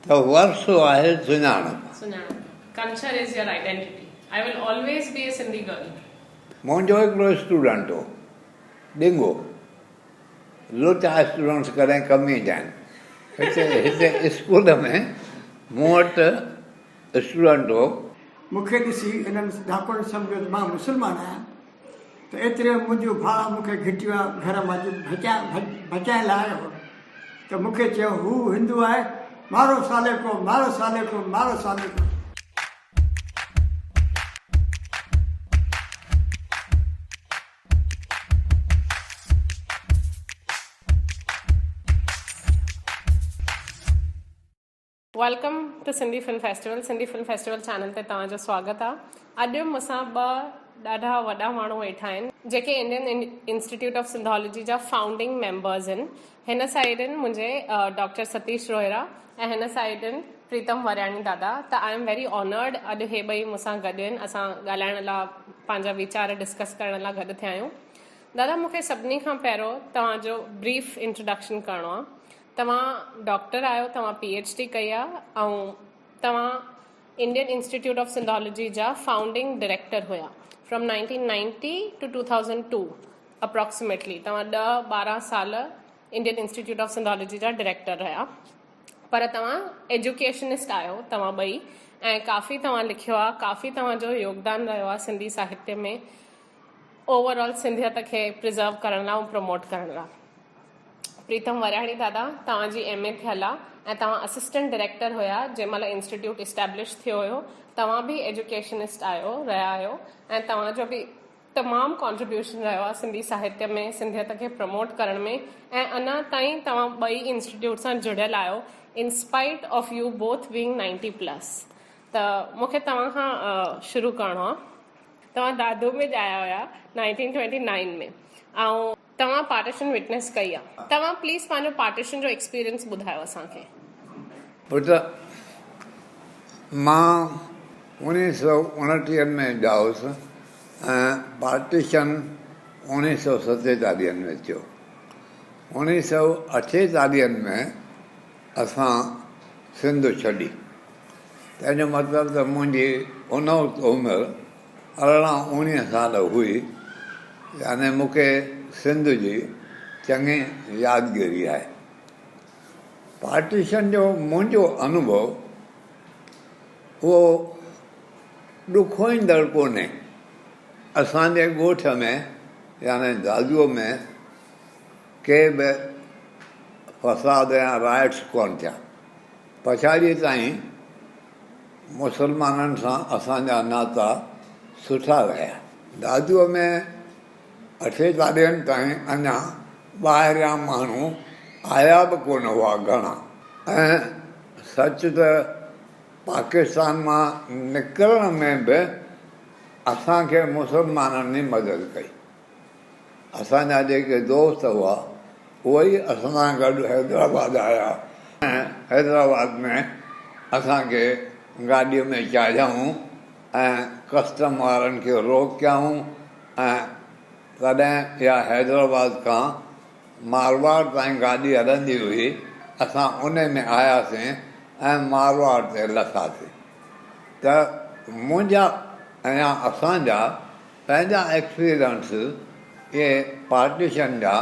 ته ورثو آهي سڃاڻپ. سڃاڻپ، Culture is your identity. I will always be a Sindhi girl. منهنجو هڪڙو اسٽوڊنٽ هو، ڏنگو. لوچا اسٽوڊنٽس ڪڏهن ڪم ايندا آهن. هتي هتي اسڪول ۾ مون وٽ اسٽوڊنٽ هو. مون کي ڏسي انهن ڊاڪوئن سمجهيو ته مان مسلمان آهيان ته ايتري ۾ منهنجو ڀاء مون کي گهٽيء گهر مان بچائڻ لاء آيو هو ته مون کي چيو هو هندو آهي مارو سالي ڪو مارو سالي ڪو مارو سالي ڪو. Welcome to Sindhi film festival Sindhi film festival channel تي توهان جو سواگت آ اڄ مون سان ٻه ڏاڍا وڏا ماڻهو ويٺا آهن جيڪي انڊين انسٽيٽيوٽ آف سنڌالاجي جا فائونڊنگ ميمبرز آهن هن سائيڊ آهن منهنجي ڊاڪٽر ستيش روهيرا ۽ هن سائيڊ آهن پريتم ورياڻي دادا ته I am very honoured اڄ هي ٻئي مون سان گڏ آهن اسان ڳالهائڻ لا پنهنجا ويچار ڊسڪس ڪرڻ لا گڏ ٿيا آهيون دادا مون کي سڀني کان پهريون توهان جو بريف انٽروڊڪشن ڪرڻو آ توهان ڊاڪٽر آهيو، توهان پي ايڇ ڊي ڪئي آهي ۽ توهان انڊين انسٽيٽيوٽ آف سنڌالاجي جا فائونڊنگ ڊائريڪٽر هيا from 1990 to 2002 approximately توهان ڏهه 12 سال انڊين انسٽيٽيوٽ آف سنڌالاجي جا ڊائريڪٽر رهيا پر توهان ايجوڪيشنسٽ آهيو توهان ٻئي ۽ ڪافي توهان لکيو آهي ڪافي توهان جو يوگدان رهيو آهي سنڌي ساهتيه ۾ اوور آل سنڌيت کي پرزرو ڪرڻ لاء ۽ پروموٽ ڪرڻ لاء. پريتم ورياڻي دادا توهان جي ايم اي ٿيل آ ۽ توهان اسسٽنٽ ڊائريڪٽر هيا جنهن مهل انسٽيٽيوٽ اسٽيبلش ٿيو هيو توهان به ايجوڪيشنسٽ آهيو رهيا آهيو ۽ توهان جو به تمام ڪانٽريبيوشن رهيو آ سنڌي ساهتيه ۾ سنڌيت کي پروموٽ ڪرڻ ۾ ۽ اڃا تائين توهان ٻئي انسٽيٽيوٽ سان جڙيل آهيو in spite of you both being 90 plus ته مون کي توهان کان شروع ڪرڻو آ توهان دادو ۾ ڄايا هيا 1929 ۾ ۽ توهان پارٽيشن وٽنيس ڪئي آ. توهان پليز پنهنجو پارٽيشن جو ايڪسپيرينس ٻڌايو اسان کي. پٽ مان اوڻيهه سئو اڻٽيهن ۾ ڄائس ۽ پارٽيشن اوڻيهه سئو ستيتاليهن ۾ ٿيو. اوڻيهه سئو اٺيتاليهن ۾ اسان سنڌ ڇڏي. تنهن جو مطلب ته منهنجي ان وقت عمر 18 اوڻيهه سال هئي، يعني مون کي سنڌ جي چڱي يادگيري آهي. پارٽيشن جو منهنجو انوڀو اهو ڏکوئيندڙ ڪونهي. اسان جي ڳوٺ ۾ يعني دادوء ۾ ڪي به فساد يا رائٽس ڪونه ٿيا. پڇاڙيء تائين مسلمانن سان اسان جا ناتا سٺا رهيا. دادوء ۾ اٺيتاليهن تائين اڃا ٻاهريان ماڻهو آيا به ڪونه هئا گهڻا ۽ سچ ته پاڪستان مان نڪرڻ ۾ به اسان کي مسلمانن ئي مدد ڪئي. اسان جا جيڪي دوست هئا، اهي ئي اسان سان گڏ حيدرآباد آيا ۽ حيدرآباد ۾ اسان کي گاڏيء ۾ چاڙهيائون ۽ ڪسٽم وارن کي روڪيائون ۽ تڏهن اها حيدرآباد کان مارواڙ تائين گاڏي هلندي هئي، اسان ان ۾ آياسين ۽ مارواڙ تي لٿاسين ته منهنجا يا اسان جا پنهنجا ايڪسپيرينس اهي پارٽيشن جا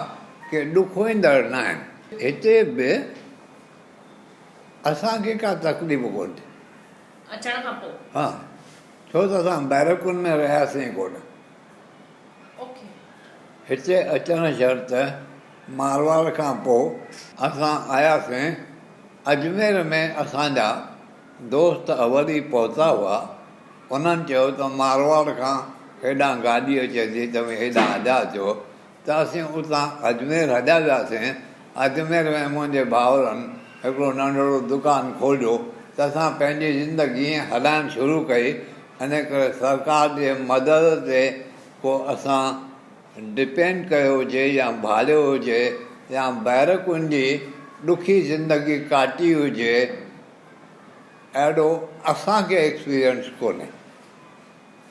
ڪي ڏکوئيندڙ ناهن. هتي به اسان کي ڪا تڪليف ڪونه ٿي. اچڻ کان پوء؟ ها، ڇو ته اسان بئرڪن ۾ رهياسين ئي ڪونه. اوڪي. هتي اچڻ شرط مارواڙ کان پوء اسان آياسين. اجمير ۾ اسان جا دوست اول ئي پهتا هئا. انهن چيو ته مارواڙ کان هيڏانهن گاڏي اچي ٿي توهين هيڏانهن هليا اچو ته اسين اتان اجمير هليا وياسين. اجمير ۾ منهنجي ڀائرن هڪڙو ننڍڙو دڪان کوليو ته اسان پنهنجي زندگي ائين هلائڻ شروع ڪئي ان ڪري سرڪار جي مدد تي ڪو اسان ڊپينڊ ڪيو هجي يا ڀاڙيو هجي يا بئرڪن جي ڏکي زندگي ڪاٽي هجي اهڙو اسان کي ايڪسپيرينس ڪونهي.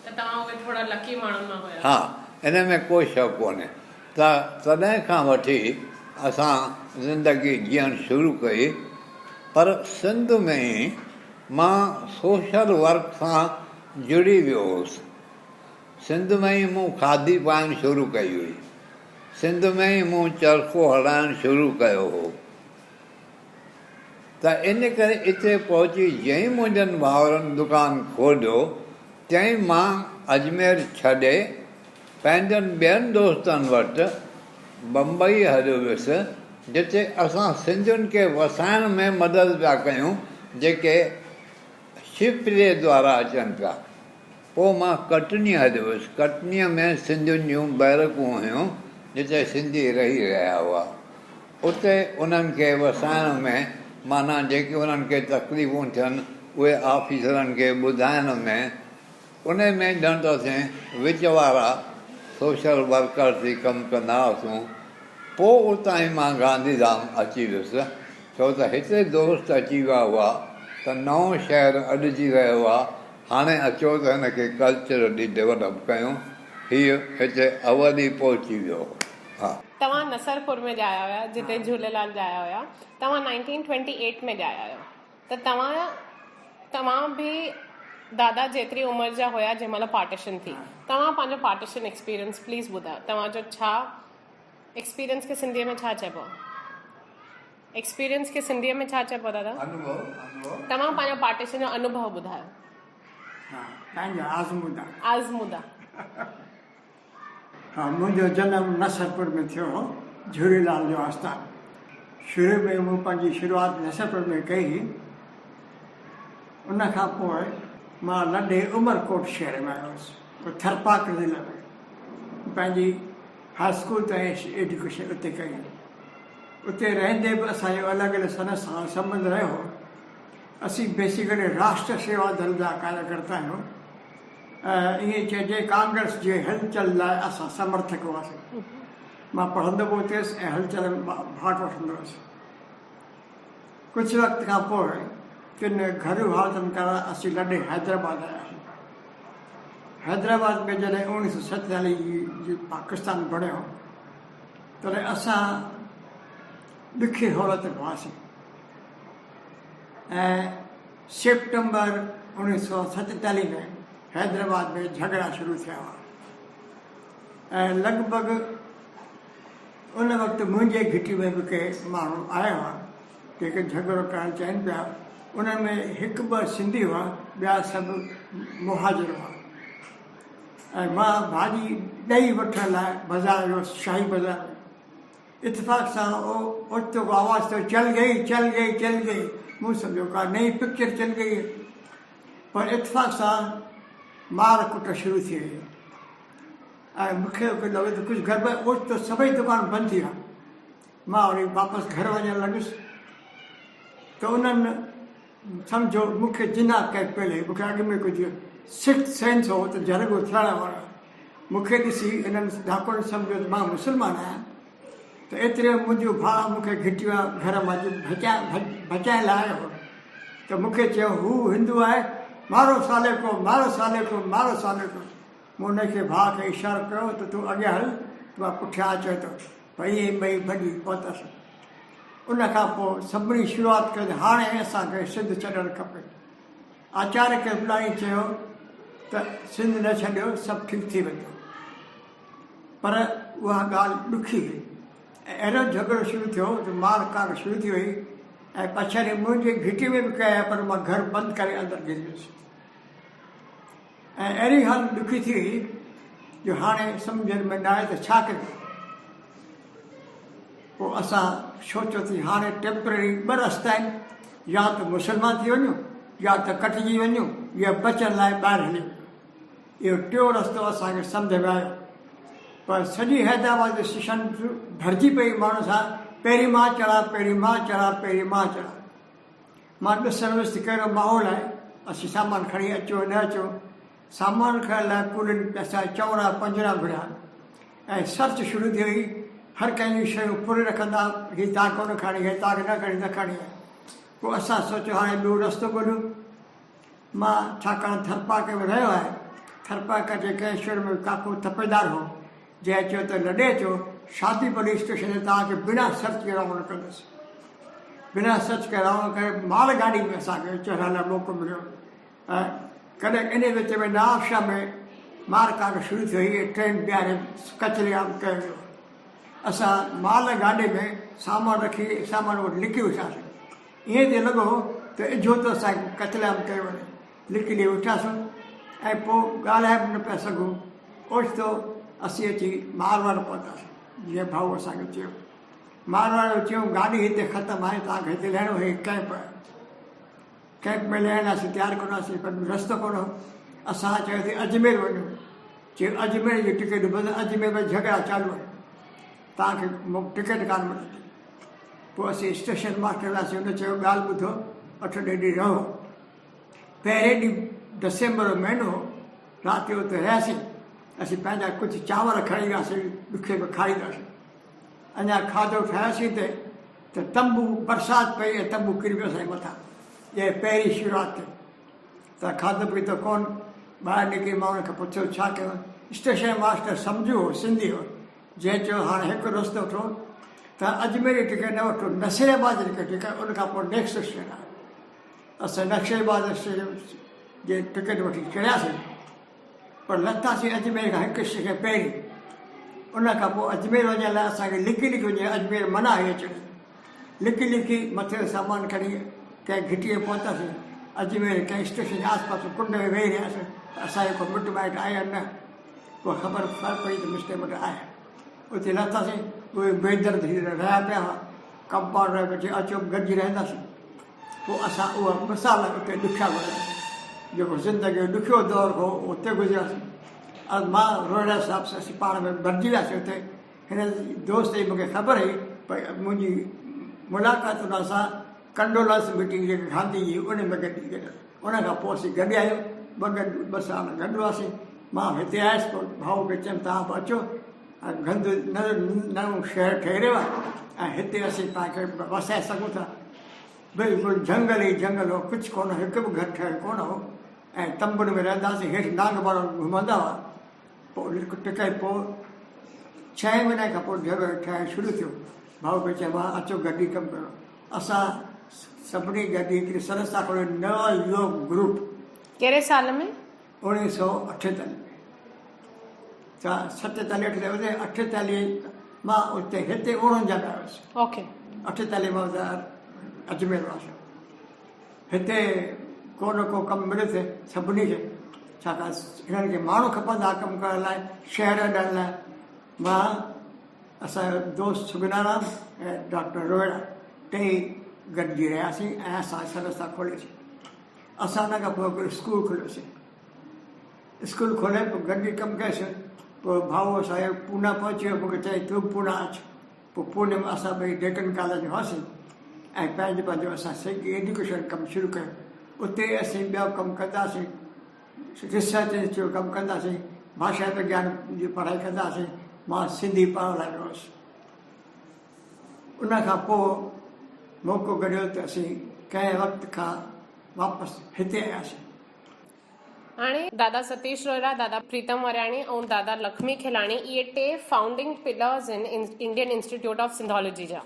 ته توهان اهي ٿورا لڪي ماڻهن مان هيا. ها ان ۾ ڪو شڪ ڪونهي ته تڏهن کان وٺي اسان زندگي جيئڻ شروع ڪئي. پر سنڌ ۾ ئي مان سوشل ورڪ سان جڙي ويو هوس. سنڌ ۾ ئي مون کاڌي پائڻ شروع ڪئي هئي. سنڌ ۾ ئي مون چرخو هلائڻ شروع ڪيو هو. ته ان ڪري اتي پهچي جئين ئي منهنجن ڀائرن دڪان کوليو، تئين ئي مان اجمير ڇڏي پنهنجن ٻين دوستن وٽ بمبئي هليو ويس، جتي اسان سنڌين کي وسائڻ ۾ مدد پيا ڪيون، جيڪي شپ جي دوارا اچن پيا. پوء مان ڪٽني هليو ويس. ڪٽنيء ۾ سنڌين جون بئرڪون هيون، جتي سنڌي رهي رهيا هئا. اتي انهن کي وسائڻ ۾ معنيٰ جيڪي انهن کي تڪليفون ٿين، اهي آفيسرن کي ٻڌائڻ ۾، انهي ۾ ڄڻ ته اسين وچ وارا سوشل ورڪر ٿي ڪم ڪندا هئاسون. پوء اتان ئي مان گانڌيڌام اچي ويس، ڇو ته هتي دوست اچي ويا هئا ته نئون شهر اڏجي رهيو آ، هاڻي اچو ته هن کي ڪلچرلي ڊولپ ڪيون. هيء هتي اول ئي پهچي ويو هو. ها. توهان نصرپور ۾ ڄايا هيا، جتي جهوليلال ڄايا هيا. توهان نائنٽين ٽوئنٽي ايٽ ۾ ڄايا آهيو. ته توهان توهان به دادا جيتري عمر جا هيا جنهن مهل پارٽيشن ٿي. توهان پنهنجو پارٽيشن ايڪسپيرينس پليز ٻڌايو. توهان جو ڇا ايڪسپيرينس کي سنڌيء ۾ ڇا چئبو آهي؟ ايڪسپيرينس کي سنڌيء ۾ ڇا چئبو آهي دادا؟ انوڀو، انوڀو. توهان پنهنجو پارٽيشن جو انوڀو ٻڌايو. ها، پنهنجا آزمودا. آزمودا. ها، منهنجو جنم نصرپور ۾ ٿيو هو، جهوليلال جو آستان. شروع ۾ مون پنهنجي شروعات نصرپور ۾ ڪئي هئي. ان کان پوء مان لڏي عمرڪوٽ شهر ۾ آيو هوس، ٿرپارڪر ضلعي ۾. پنهنجي هاء اسڪول تائين ايجوڪيشن اتي ڪئي. اتي رهندي به اسان جو الڳ الڳ سنت سان سنٻنڌ رهيو هو. اسين بيسيڪلي راشٽر شيوا دل جا ڪاريڪرتا آهيون ۽ ائين چئجي ڪانگريس جي هلچل لاء اسان سمرٿڪ هئاسين. مان پڙهندو به اتي هيس ۽ هلچل ۾ ڀاڳ وٺندو هيس. ڪجهه وقت کان پوء ڪن گهرو حالتن ڪارڻ اسين لڏي حيدرآباد آياسين. حيدرآباد ۾ جڏهن 1947 جي پاڪستان بڻيو تڏهن اسان ڏکي حالت ۾ هئاسين ۽ سيپٽمبر 1947 ۾ حيدرآباد ۾ جهڳڙا شروع ٿيا هئا ۽ لڳ ڀڳ ان وقت منهنجي گهٽي ۾ به ڪي ماڻهو آيا هئا جيڪي جهڳڙو ڪرڻ چاهين پيا. انهن ۾ هڪ ٻه سنڌي هئا، ٻيا سڀ مهاجر هئا ۽ مان ڀاڄي ڏهي وٺڻ لاء بازار ويو هوس، شاهي بازار ۾. اتفاق سان اوچتو ڪو آواز ٿيو، چل گئي، چل گئي، چل گئي. مون سمجهيو ڪا نئين پڪچر چل گئي هي. پر اتفاق سان مار ڪٽ شروع ٿي وئي. ۽ مون کي لڳو ته ڪجهه گڙٻڙ، اوچتو سڀئي دڪان بند ٿي ويا. مان وري واپس گهر وڃڻ لڳس ته انهن سمجهيو مون کي جناح ڪئي پيل هئي، مون کي اڳ ۾ ڪجهه سڪسٿ سينس هو ته جهرڳو ٿيڻ وارو آهي. مون کي ڏسي انهن ڊاڪوئن سمجهيو ته مان مسلمان آهيان ته ايتري ۾ منهنجو ڀاء مون کي گهٽي مان گهر مان بچائڻ لاء آيو هو ته مون کي چيو هو هندو آهي، مارو سالي ڪو، مارو سالي ڪو، مارو سالي ڪو. مون ان کي ڀاء کي اشارو ڪيو ته تون اڳيان هل ته مان پٺيان اچان ٿو. ائين ئي ٻئي ڀڄي پهتس. ان کان پوء سڀني شروعات ڪئي ته هاڻي اسان کي سنڌ ڇڏڻ کپي. آچاريه ڪرپلاڻي چيو ته سنڌ نه ڇڏيو سڀ ٺيڪ ٿي ويندو. پر اها ڳالهه ڏکي هئي ۽ اهڙو جهڳڙو شروع ٿيو جو مار ڪاٽ شروع ٿي وئي ۽ پڇاڙي منهنجي گهٽي ۾ به ڪيا پر مان گهر بند ڪري اندر گهري ويس. ۽ اهڙي حالت ڏکي ٿي وئي جو هاڻي سمجهڻ ۾ نه آيو ته ڇا ڪجي. پوء اسان سوچيو ته هاڻي ٽيمپرري ٻه رستا آهن، يا ته مسلمان ٿي وڃون يا ته ڪٽجي وڃون يا بچڻ لاء ٻاهر هلي وڃون. اهو ٽيون رستو اسان کي سمجهه ۾ آيو. پر سڄي حيدرآباد اسٽيشن ڀرجي پئي ماڻهن سان، پهرين مان چڙهان، پهرين مان چڙهان، پهرين مان چڙهان. مان ڏسڻ ويس ته ڪهڙو ماحول آهي، اسين سامان کڻي اچون نه اچون. سامان کڻڻ لاء ڪولين پئسا چئوڻا پنجڻا گهريا ۽ سرچ شروع ٿي وئي. هر ڪنهن جون شيون پوري رکندا، هي تان ڪونه کڻي، هي تان نه کڻي، نه کڻي. پوء اسان سوچيو هاڻي ٻيو رستو ڳولهيون. مان ڇاڪاڻ ٿرپارڪر ۾ رهيو آهيان. ٿرپارڪر جي ڪنهن شهر ۾ ڪاڪو تپيدار هو، جنهن چيو ته لڏي اچو، شادي پوليس اسٽيشن تي توهان کي بنا سرچ جي روانو ڪندس. بنا سچ ڪري روانو ڪري مال گاڏي ۾ اسان کي چڙهڻ لاء موقعو مليو ۽ ڪڏهن انهي وچ ۾ نوابشاهه ۾ مار ڪاٽ شروع ٿي وئي ۽ ٽرين بيهاري قتل عام ڪيو ويو. اسان مال گاڏي ۾ سامان رکي سامان وٽ لڪي ويٺاسين. ائين ٿي لڳو ته اجهو ته اسان کي قتل عام ڪيو وڃي. لڪي لڪي ويٺاسون ۽ پوء ڳالهائي به نه پيا سگهون. اوچتو اسين اچي مارواڙ پهتاسين. جيئن ڀائو اسان کي چيو. مارواڙ چيو گاڏي هتي ختم آهي توهان کي هتي لهڻو هي ڪئمپ آهي. ڪئمپ ۾ لهڻ لاء اسين تيار ڪونه هئاسين پر رستو ڪونه هو. اسان چيو ته اجمير وڃون. چيو اجمير جي ٽڪيٽ بند اجمير ۾ جهڳڙا چالو آهن. توهان کي ٽڪيٽ ڪانه ملندي. پوء اسين اسٽيشن ماسٽر وياسين هن چيو ڳالهه ٻڌو اٺ ڏهه ڏينهن رهو. پهرين ڏينهن ڊسمبر جو مهينو هو، رات جو اتي رهياسين. اسين پنهنجا ڪجهه چانور کڻي وياسين، ڏکي ۾ کائينداسين. اڃا کاڌو ٺاهياسين ته ته تنبو برسات پئي ۽ تنبو ڪري پيو اسان جي مٿان. اها پهرين شروعات ٿي. ته کاڌو پيتو ڪونه. ٻاهر نڪري مان ان کان پڇيو ڇا ڪيون؟ اسٽيشن ماسٽر سمجهو هو، سنڌي هو. جنهن چيو هاڻ هڪ رستو وٺو ته اجمير جي ٽڪيٽ نه وٺو، نصير آباد جي ٽڪيٽ ڪيو، ان کان پوء نيڪسٽ اسٽيشن آهي. اسان نقشي باز جي ٽڪيٽ وٺي چڙهياسين پر لٿاسين اجمير کان هڪ اسٽيشن پهرين. ان کان پوء اجمير وڃڻ لاء اسان کي لڪي لڪي وڃي اجمير منع هئي اچڻ جي. لڪي لڪي مٿي جو سامان کڻي ڪنهن گهٽيء ۾ پهتاسين. اجمير ڪنهن اسٽيشن جي آس پاس ڪنڊ ۾ ويهي رهياسين ته اسان جو ڪو مٽ مائٽ آهي يا نه. پوء خبر پئي ته مسٽر مٽ آهي. اتي لٿاسين اهي بيدرد ٿي رهيا پيا هئا. ڪمپائونڊر کي چيو اچو گڏجي رهنداسين. پوء اسان اها ٻه سال اتي ڏکيا گذارياسين. جيڪو زندگيء جو ڏکيو دور هو، اتي گذرياسين. مان روهيڙا صاحب سان اسين پاڻ ۾ ڀرجي وياسين اتي. هن دوست جي مون کي خبر هئي پر منهنجي ملاقات ان سان ڪنڊولنس ميٽنگ جيڪا گانڌي جي ان ۾ گڏجي گڏياسين. ان کان پوء اسين گڏ آهيون. ٻه گڏ ٻه سال گڏ هئاسين. مان هتي آيس پوء ڀائو کي چيم توهان به اچو. گند نئون شهر ٺهي رهيو آهي ۽ هتي اسين پاڻ کي وسائي سگهون ٿا. بلڪل جهنگل ئي جهنگل هو، ڪجهه ڪونه، هڪ به گهر ٺهيل ڪونه هو ۽ تنبن ۾ رهندا هئاسين، هيٺ نانگ ٻارو گهمندا هئا. پوء ٽڪائي پوء ڇهين مهيني کان پوء جهڳڙو ٺهڻ شروع ٿيو. ڀائو کي چيم اچو گڏجي ڪم ڪريون. اسان سڀني گڏجي هڪڙي سنسٿا کولي نو يوگ گروپ. ڪهڙي سال ۾؟ 1948 ۾. ڇا 47 اٺيتاليهه اتي 48 مان اتي هتي 49 ۾ آيس. اوڪي. 48 مان اتي اجمير ويس. هتي ڪو نه ڪو ڪم مليو ٿي سڀني کي ڇاڪاڻ هنن کي ماڻهو کپندا ڪم ڪرڻ لاء شهر اڏڻ لاء. مان اسان جو دوست سگنارام ۽ ڊاڪٽر روهيڙا ٽئي گڏجي رهياسين ۽ اسان سنسٿا کوليسين. اسان ان کان پوء هڪڙو اسڪول کوليوسين. اسڪول کولي پوء گڏجي ڪم ڪيوسين. پوء ڀائو اسان جو پونا پهچي ويو، مون کي چيائين تون به پونا اچ. پوء پوني ۾ اسان ٻئي ڊيڪن ڪاليج ۾ هئاسين ۽ پنهنجو پنهنجو اسان سنڌي ايجوڪيشن ڪم شروع ڪيو. اتي اسين ٻيو ڪم ڪنداسين، ريسرچ جو ڪم ڪنداسين، ڀاشا وگيان جي پڙهائي ڪنداسين. مان سنڌي پڙهڻ لاء ويو هوس. ان کان پوء موقعو گڏيو ته اسين ڪنهن وقت کان واپس هتي آياسين. هاڻي دادا ستيش روهيڙا، دادا پريتم ورياڻي ۽ دادا لکمي کيلاڻي اهي ٽي فائونڊنگ پلرز آهن انڊين انسٽيٽيوٽ آف سنڌالاجي جا.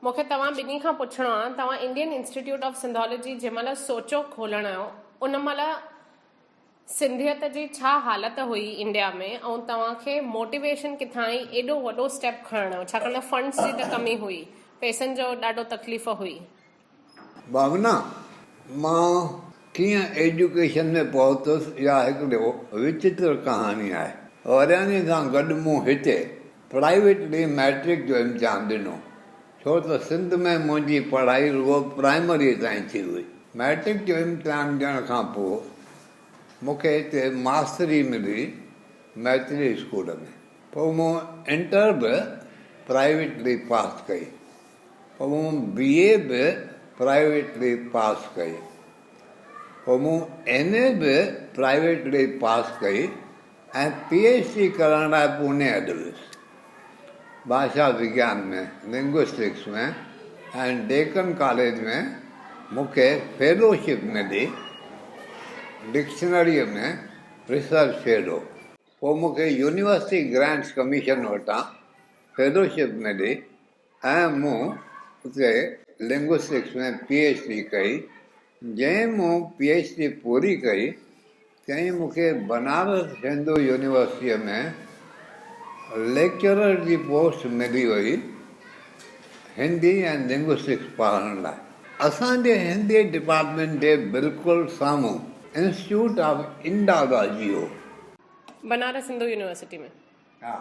مون کي توهان ٻنهي کان پڇڻو آهي توهان انڊين انسٽيٽيوٽ آف سنڌالاجي جنهن مهل سوچيو کولڻ جو ان مهل سنڌيت جي ڇا حالت هئي انڊيا ۾ ۽ توهان کي موٽيويشن ڪٿان آئي ايڏو وڏو اسٽيپ کڻڻ جو ڇاڪاڻ ته فنڊز جي ته ڪمي هئي پئسن جو ڏاڍو تڪليف هئي. ڀاونا، مان ڪيئن ايجوڪيشن ۾ پهتس اها هڪڙي وچتر ڪهاڻي آهي. ورياڻي سان گڏ مون هتي پرائيويٽلي مئٽرڪ جو امتحان ڏنو، ڇو ته سنڌ ۾ منهنجي پڙهائي رڳو پرائمريء تائين ٿي هئي. مئٽرڪ جو امتحان ڏيڻ کان پوء مون کي هتي ماستري ملي مئتري اسڪول ۾. پوء مون انٽر به پرائيويٽلي پاس ڪئي. پوء مون بي اي به پرائيويٽلي پاس ڪئي. پوء مون ايم اي به پرائيويٽلي پاس ڪئي ۽ پي ايڇ ڊي ڪرڻ لاء پوني هليو ويس. ڀاشا وگيان ۾، Linguistics ۾، ۽ Deccan college ۾ مون کي فيلوشپ ملي ڊڪشنريء ۾ ريسرچ فيلو. پوء مون کي يونيورسٽي گرانٽس ڪميشن وٽان فيلوشپ ملي ۽ مون اتي لنگوسٽڪس ۾ پي ايڇ ڊي ڪئي. جئين مون پي ايڇ ڊي پوري ڪئي، تئين مون کي بنارس هندو يونيورسٽيء ۾ ليڪچرر جي پوسٽ ملي وئي هندي ۽ لنگوسٽڪس پڙهائڻ لاء. اسان جي هندي ڊپارٽمينٽ جي بلڪل سامهون انسٽيٽيوٽ آف انڊالاجي هو. بنارس هندو يونيورسٽي ۾. ها.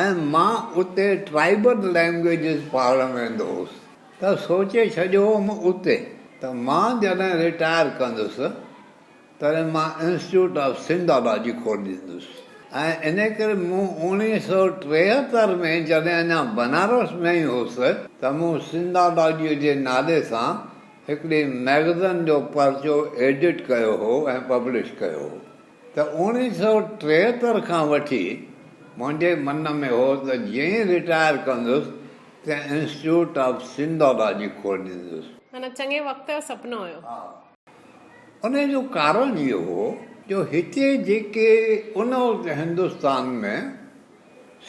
۽ مان اتي ٽرائيبل لئنگويجز پاڙهڻ ويندو هوس ته سوچي ڇڏيو هوم اتي ته مان جڏهن رٽائر ڪندس تڏهن مان انسٽيٽيوٽ آف سنڌالاجي کوليندس ۽ ان ڪري مون 1973 ۾ جڏهن اڃا بنارس ۾ ئي هوس ته مون سنڌالاجيء جي نالي سان هڪڙي مئگزن جو پرچو ايڊٽ ڪيو هو ۽ پبلش ڪيو هو. ته 1973 کان وٺي منهنجي من ۾ هو ته جئين ئي رٽائر ڪندس ته انسٽيٽيوٽ آف سنڌالاجي کوليندس. معنيٰ چڱي وقت جو سپنو هيو. ها. انهيء جو ڪارڻ اهو هو جو هتي جيڪي ان وقت هندستان ۾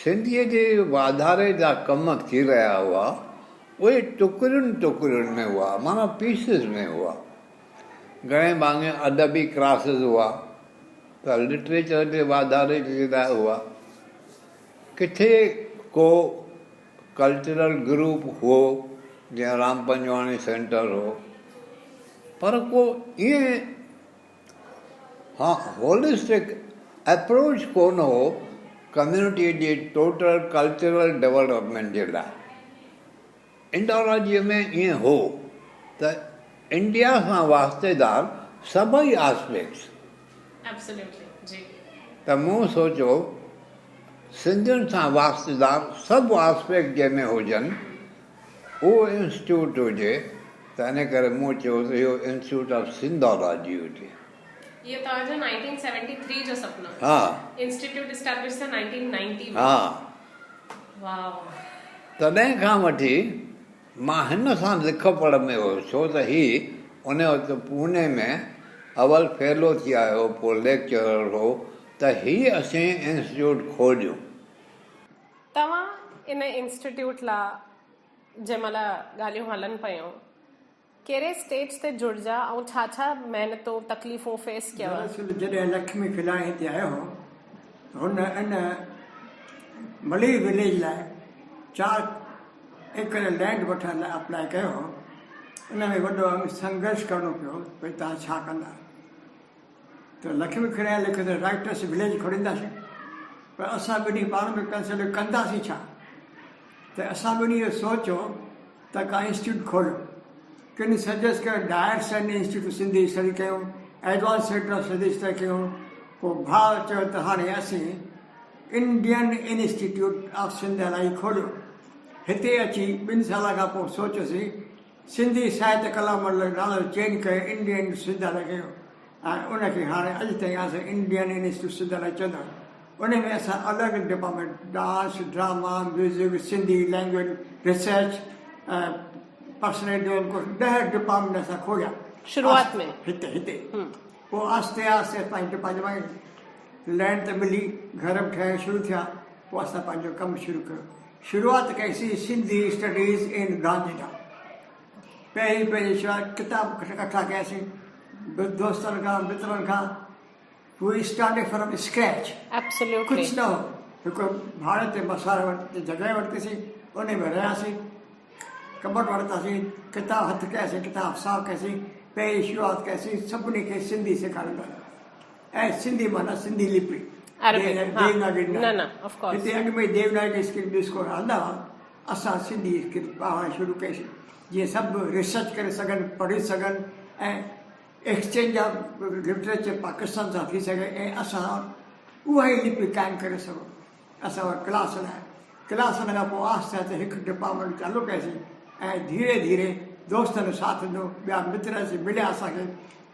سنڌيء جي واڌاري جا ڪم ٿي رهيا هئا، اهي ٽڪرين ٽڪرين ۾ هئا، معنيٰ پيسز ۾ هئا. گهڻي ڀاڱي ادبي ڪلاسز هئا ته لٽريچر جي واڌاري جي لاء هئا. ڪٿي ڪو ڪلچرل گروپ هو جيئن رام پنجواڻي سينٽر هو پر ڪو ائين ها هولسٽڪ اپروچ ڪونه هو ڪميونٽي جي ٽوٽل ڪلچرل ڊولپمينٽ جي لاء. انڊالاجيء ۾ ائين هو ته انڊيا سان واسطيدار سڀئي آسپيڪٽس. ته مون سوچيو سنڌين سان واسطيدار سڀ آسپيڪٽ جنهن ۾ هجن اهو انسٽيٽيوٽ هجي ته ان ڪري مون چيو ته اهو انسٽيٽيوٽ آف سنڌالاجي هجي. اهو توهان جو 1973 جو سپنو هو. ها. انسٽيٽيوٽ اسٽيبلش ٿيو 1990 ۾. ها. تڏهن کان وٺي مان هن سان لک پڙهه ۾ هيس، ڇو ته هي ان وقت پوني ۾ اول فيلو ٿي آيو هو، پوء ليڪچرر هو ته هي اسين انسٽيٽيوٽ کوليون. توهان ان انسٽيٽيوٽ لا جنهن مهل ڳالهيون هلن پيون، ڪهڙي اسٽيج تي جڙجا ۽ ڇا ڇا محنتون تڪليفون فيس ڪيو؟ دراصل جڏهن لکمي کلاڻي هتي آيو هو ته هن ان ملير وليج لاء 4 ايڪڙ لينڊ وٺڻ لاء اپلاء ڪيو هو. ان ۾ وڏو سنگهرش ڪرڻو پيو ڀئي توهان ڇا ڪندا؟ ته لکمي کلاڻي لکيو ته رائٽرس وليج کولينداسين پر اسان ٻنهي پاڻ ۾ ڪنسلٽ ڪنداسين ڇا؟ ته اسان ٻنهي اهو سوچيو ته ڪا انسٽيٽيوٽ کوليو. ڪن سجيسٽ ڪيو ڊائرس انسٽيٽيوٽ سنڌي اسٽڊي ڪيون، advance centre of Sindhi study ڪيون. پوء ڀاء چيو ته هاڻي اسين انڊين انسٽيٽيوٽ آف سنڌالاجي کوليو. هتي اچي ٻن سالن کان پوء سوچيوسين سنڌي ساهت ڪلا منڊل جو نالو چينج ڪري انڊين سنڌالاجي ڪيو ۽ ان کي هاڻي اڄ تائين اسين انڊين انسٽيٽيوٽ سنڌالاجي چوندا آهيون. ان ۾ اسان الڳ الڳ department dance, drama, music, Sindhi language, research ۽ personality development 10 department اسان کوليا. شروعات ۾. هتي هتي پوء آهستي آهستي پنهنجي ڊپارٽمينٽ لينڊ ته ملي، گهر به ٺهڻ شروع ٿيا، پوء اسان پنهنجو ڪم شروع ڪيو. شروعات ڪئي سين سنڌي اسٽڊيز ان گانڌيڌام. پهرين پهرين شروعات ڪتاب ڪٺا ڪياسين دوستن کان مترن کان. V started from scratch. Absolutely. ڪجهه نه هو. هڪ ڀاڙي تي مسواڙ تي جڳهه ورتيسين ان ۾ رهياسين. ڪٻٽ ورتاسين، ڪتاب هٿ ڪياسين، ڪتاب صاف ڪياسين. پهرين شروعات ڪئيسين سڀني کي سنڌي سيکاريندا ۽ سنڌي معنيٰ سنڌي لپي. عربڪ ها ديوناگري نه نه آف ڪورس. هتي اڳ ۾ ديوناگري اسڪرپٽ ڊسڪور هلندا هئا. اسان سنڌي اسڪرپٽ پڙهائڻ شروع ڪئيسين جيئن سڀ ريسرچ ڪري سگهن، پڙهي سگهن ۽ ايڪسچينج آف لٽريچر پاڪستان سان ٿي سگهي ۽ اسان اها ئي لپي قائم ڪري سگهون. اسان اها ڪلاس هلايا. ڪلاس هلڻ کان پوء آهستي آهستي هڪ ڊپارٽمينٽ چالو ڪياسين ۽ ڌيري ڌيري دوستن ساٿ ڏنو، ٻيا متر اچي مليا اسان کي،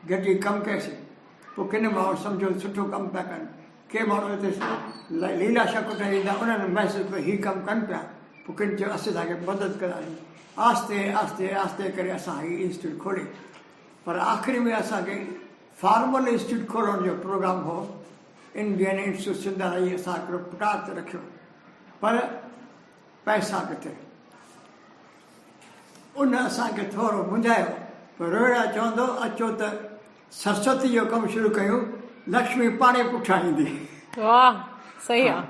گڏجي ڪم ڪيوسين. پوء ڪن ماڻهن سمجهيو ته سٺو ڪم پيا ڪن. ڪي ماڻهو هتي ليلا شڪوٽ ايندا انهن محسوس ڪيو هي ڪم ڪن پيا. پوء ڪن چيو اسين توهان کي مدد ڪنداسين. آهستي آهستي آهستي ڪري اسان هي انسٽيٽيوٽ کولي. پر آخري ۾ اسان کي فارمل انسٽيٽيوٽ کولڻ جو پروگرام هو. انڊين انسٽيٽيوٽ سنڌالاجي اسان هڪڙو پٽار تي رکيو پر پئسا ڪٿي؟ ان اسان کي ٿورو منجهايو پر روهيڙا چوندو اچو ته سرسوتي جو ڪم شروع ڪيون لڪشمي پاڻهي پٺيان ايندي. واھ صحيح آ.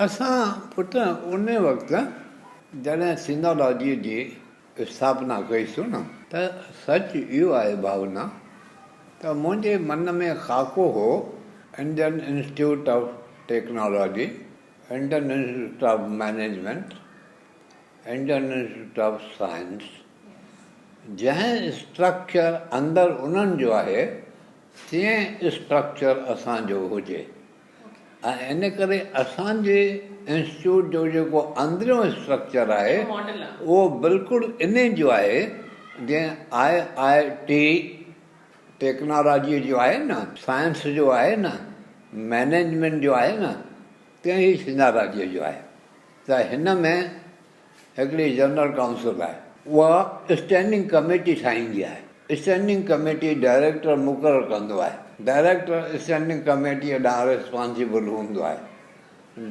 اسان پٽ ان وقت جڏهن سنڌالاجيء جي اسٿاپنا ڪئيسون نه ته سچ اهو آهي ڀاونا ته منهنجي من ۾ خاڪو هو Indian Institute of Technology, Indian Institute of Management, Indian Institute of Science جنهن اسٽرڪچر اندر انهن جو آهي تيئن اسٽرڪچر اسان جو هجي ۽ ان ڪري اسان جي انسٽيٽيوٽ جو جيڪو اندريون اسٽرڪچر آهي اهو بلڪل انهي جو آهي جيئن آء آء ٽي ٽيڪنالاجيء جو آهي نه، سائنس جو آهي نه، مئنيجمينٽ جو آهي نه، تيئن ئي سنڌالاجيء جو آهي ته هن ۾ هڪڙي جنرل ڪائونسل آهي. اها اسٽينڊنگ ڪميٽي ٺاهيندي آهي. اسٽينڊنگ ڪميٽي ڊائريڪٽر مقرر ڪندو آهي. ڊائريڪٽر اسٽينڊنگ ڪميٽيء ڏانهن ريسپانسيبل هوندو آهي.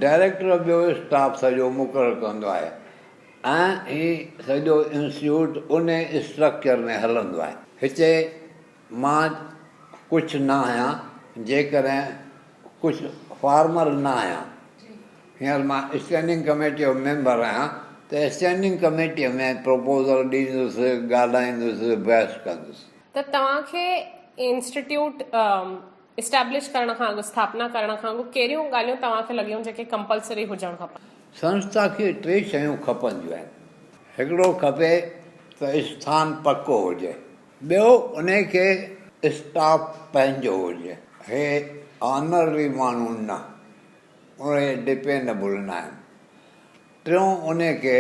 ڊائريڪٽر ٻيو اسٽاف سڄو مقرر ڪندو آهي ۽ هي سڄو انسٽيٽيوٽ انهي اسٽرڪچر ۾ هلندو آهي. هتي مان ڪجهه نه آهيان، جيڪڏهن ڪجهه فارمل نه آهيان. هينئر مان اسٽينڊنگ ڪميٽيء جو ميمبر آهيان ته اسٽينڊنگ ڪميٽيء ۾ پروپوزل ڏيندس، ڳالهائيندس، بحث ڪندس. ته توهان کي انسٽيٽيوٽ اسٽيبلش ڪرڻ کان اڳ، اسٿاپنا ڪرڻ کان اڳ ڪهڙيون ڳالهيون توهان کي لڳيون جيڪي ڪمپلسري هجڻ کپن؟ سنسٿا کي ٽي شيون کپنديون آهن. هڪڙو کپي ته اسٿان پڪو هجي. ٻيو انهي کي اسٽاف پنهنجو هجي. هي آنرري ماڻهو نه، اهي ڊپينڊبل ناهن. ٽيون انهي کي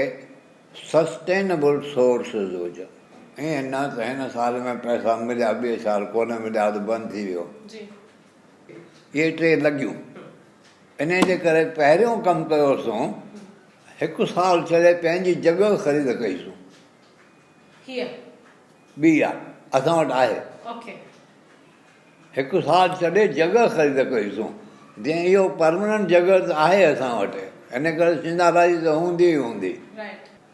سسٽينبل سورسز هجن. ائين نه ته هن سال ۾ پئسا مليا ٻئي سال ڪونه مليا ته بند ٿي ويو. اهي ٽي لڳيون. انهي جي ڪري پهريون ڪم ڪيوسون هڪ سال ڇڏي پنهنجي جڳهه خريد ڪئيسون. هيء. ٻي آ اسان وٽ آهي. هڪ سال ڇڏي جڳهه خريد ڪئيسون. جيئن اهو پرمننٽ جڳهه ته آهي اسان وٽ ان ڪري سنڌالاجي ته هوندي ئي هوندي.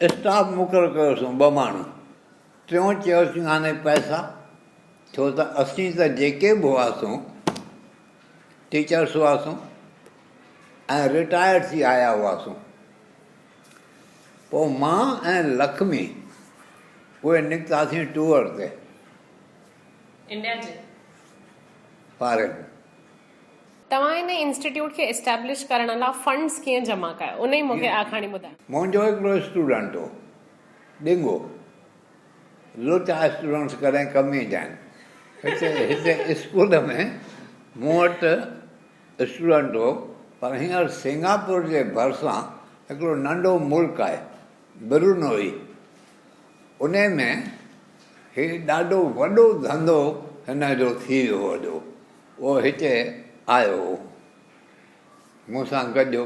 اسٽاف مقرر ڪيوسون ٻه ماڻهو. ٽيون چيوسين هاڻي پئسا ڇو ته اسين ته جيڪي به هئاسون ٽيچرس هئاسون ۽ رٽائرڊ ٿي آيا هئاسون. پوء مان ۽ لکمي اهي نڪتاسين ٽوئر تي. انڊيا جي. فارين. توهان ان انسٽيٽيوٽ کي اسٽيبلش ڪرڻ لا فنڊز ڪيئن جمع ڪيا انهي مون کي آکاڻي ٻڌايو. منهنجو هڪڙو اسٽوڊنٽ هو ڏنگو لوچا اسٽوڊنٽس ڪڏهن ڪم ايندا آهن هتي هتي اسڪول ۾ مون وٽ اسٽوڊنٽ هو پر هينئر سنگاپور جي ڀرسان هڪڙو ننڍو ملڪ آهي برونوئي انهي ۾ هي ڏاڍو وڏو ڌنڌو هن جو ٿي ويو وڏو اهو هتي آيو هو مون سان گڏيو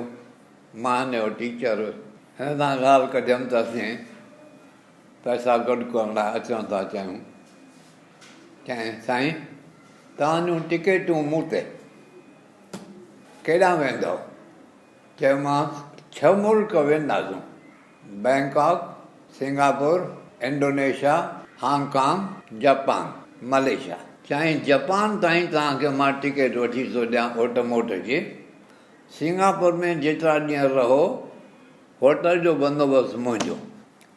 مان هن جو ٽيچر هيس هن سان ڳالهه ڪڍيم ته اسين پئسا گڏ ڪرڻ لاء اچڻ ٿا چاهيون چيائين سائين توهان جون ٽڪيٽون مون تي ڪيڏانهن ويندؤ چيومانس ڇهه ملڪ وينداسون Bangkok, Singapore, Indonesia, Hong Kong, Japan, Malaysia. چيائين جپان تائين توهان کي مان ٽڪيٽ وٺي ٿو ڏيان اوٽ موٽ جي. سنگاپور ۾ جيترا ڏينهن رهو هوٽل جو بندوبست منهنجو.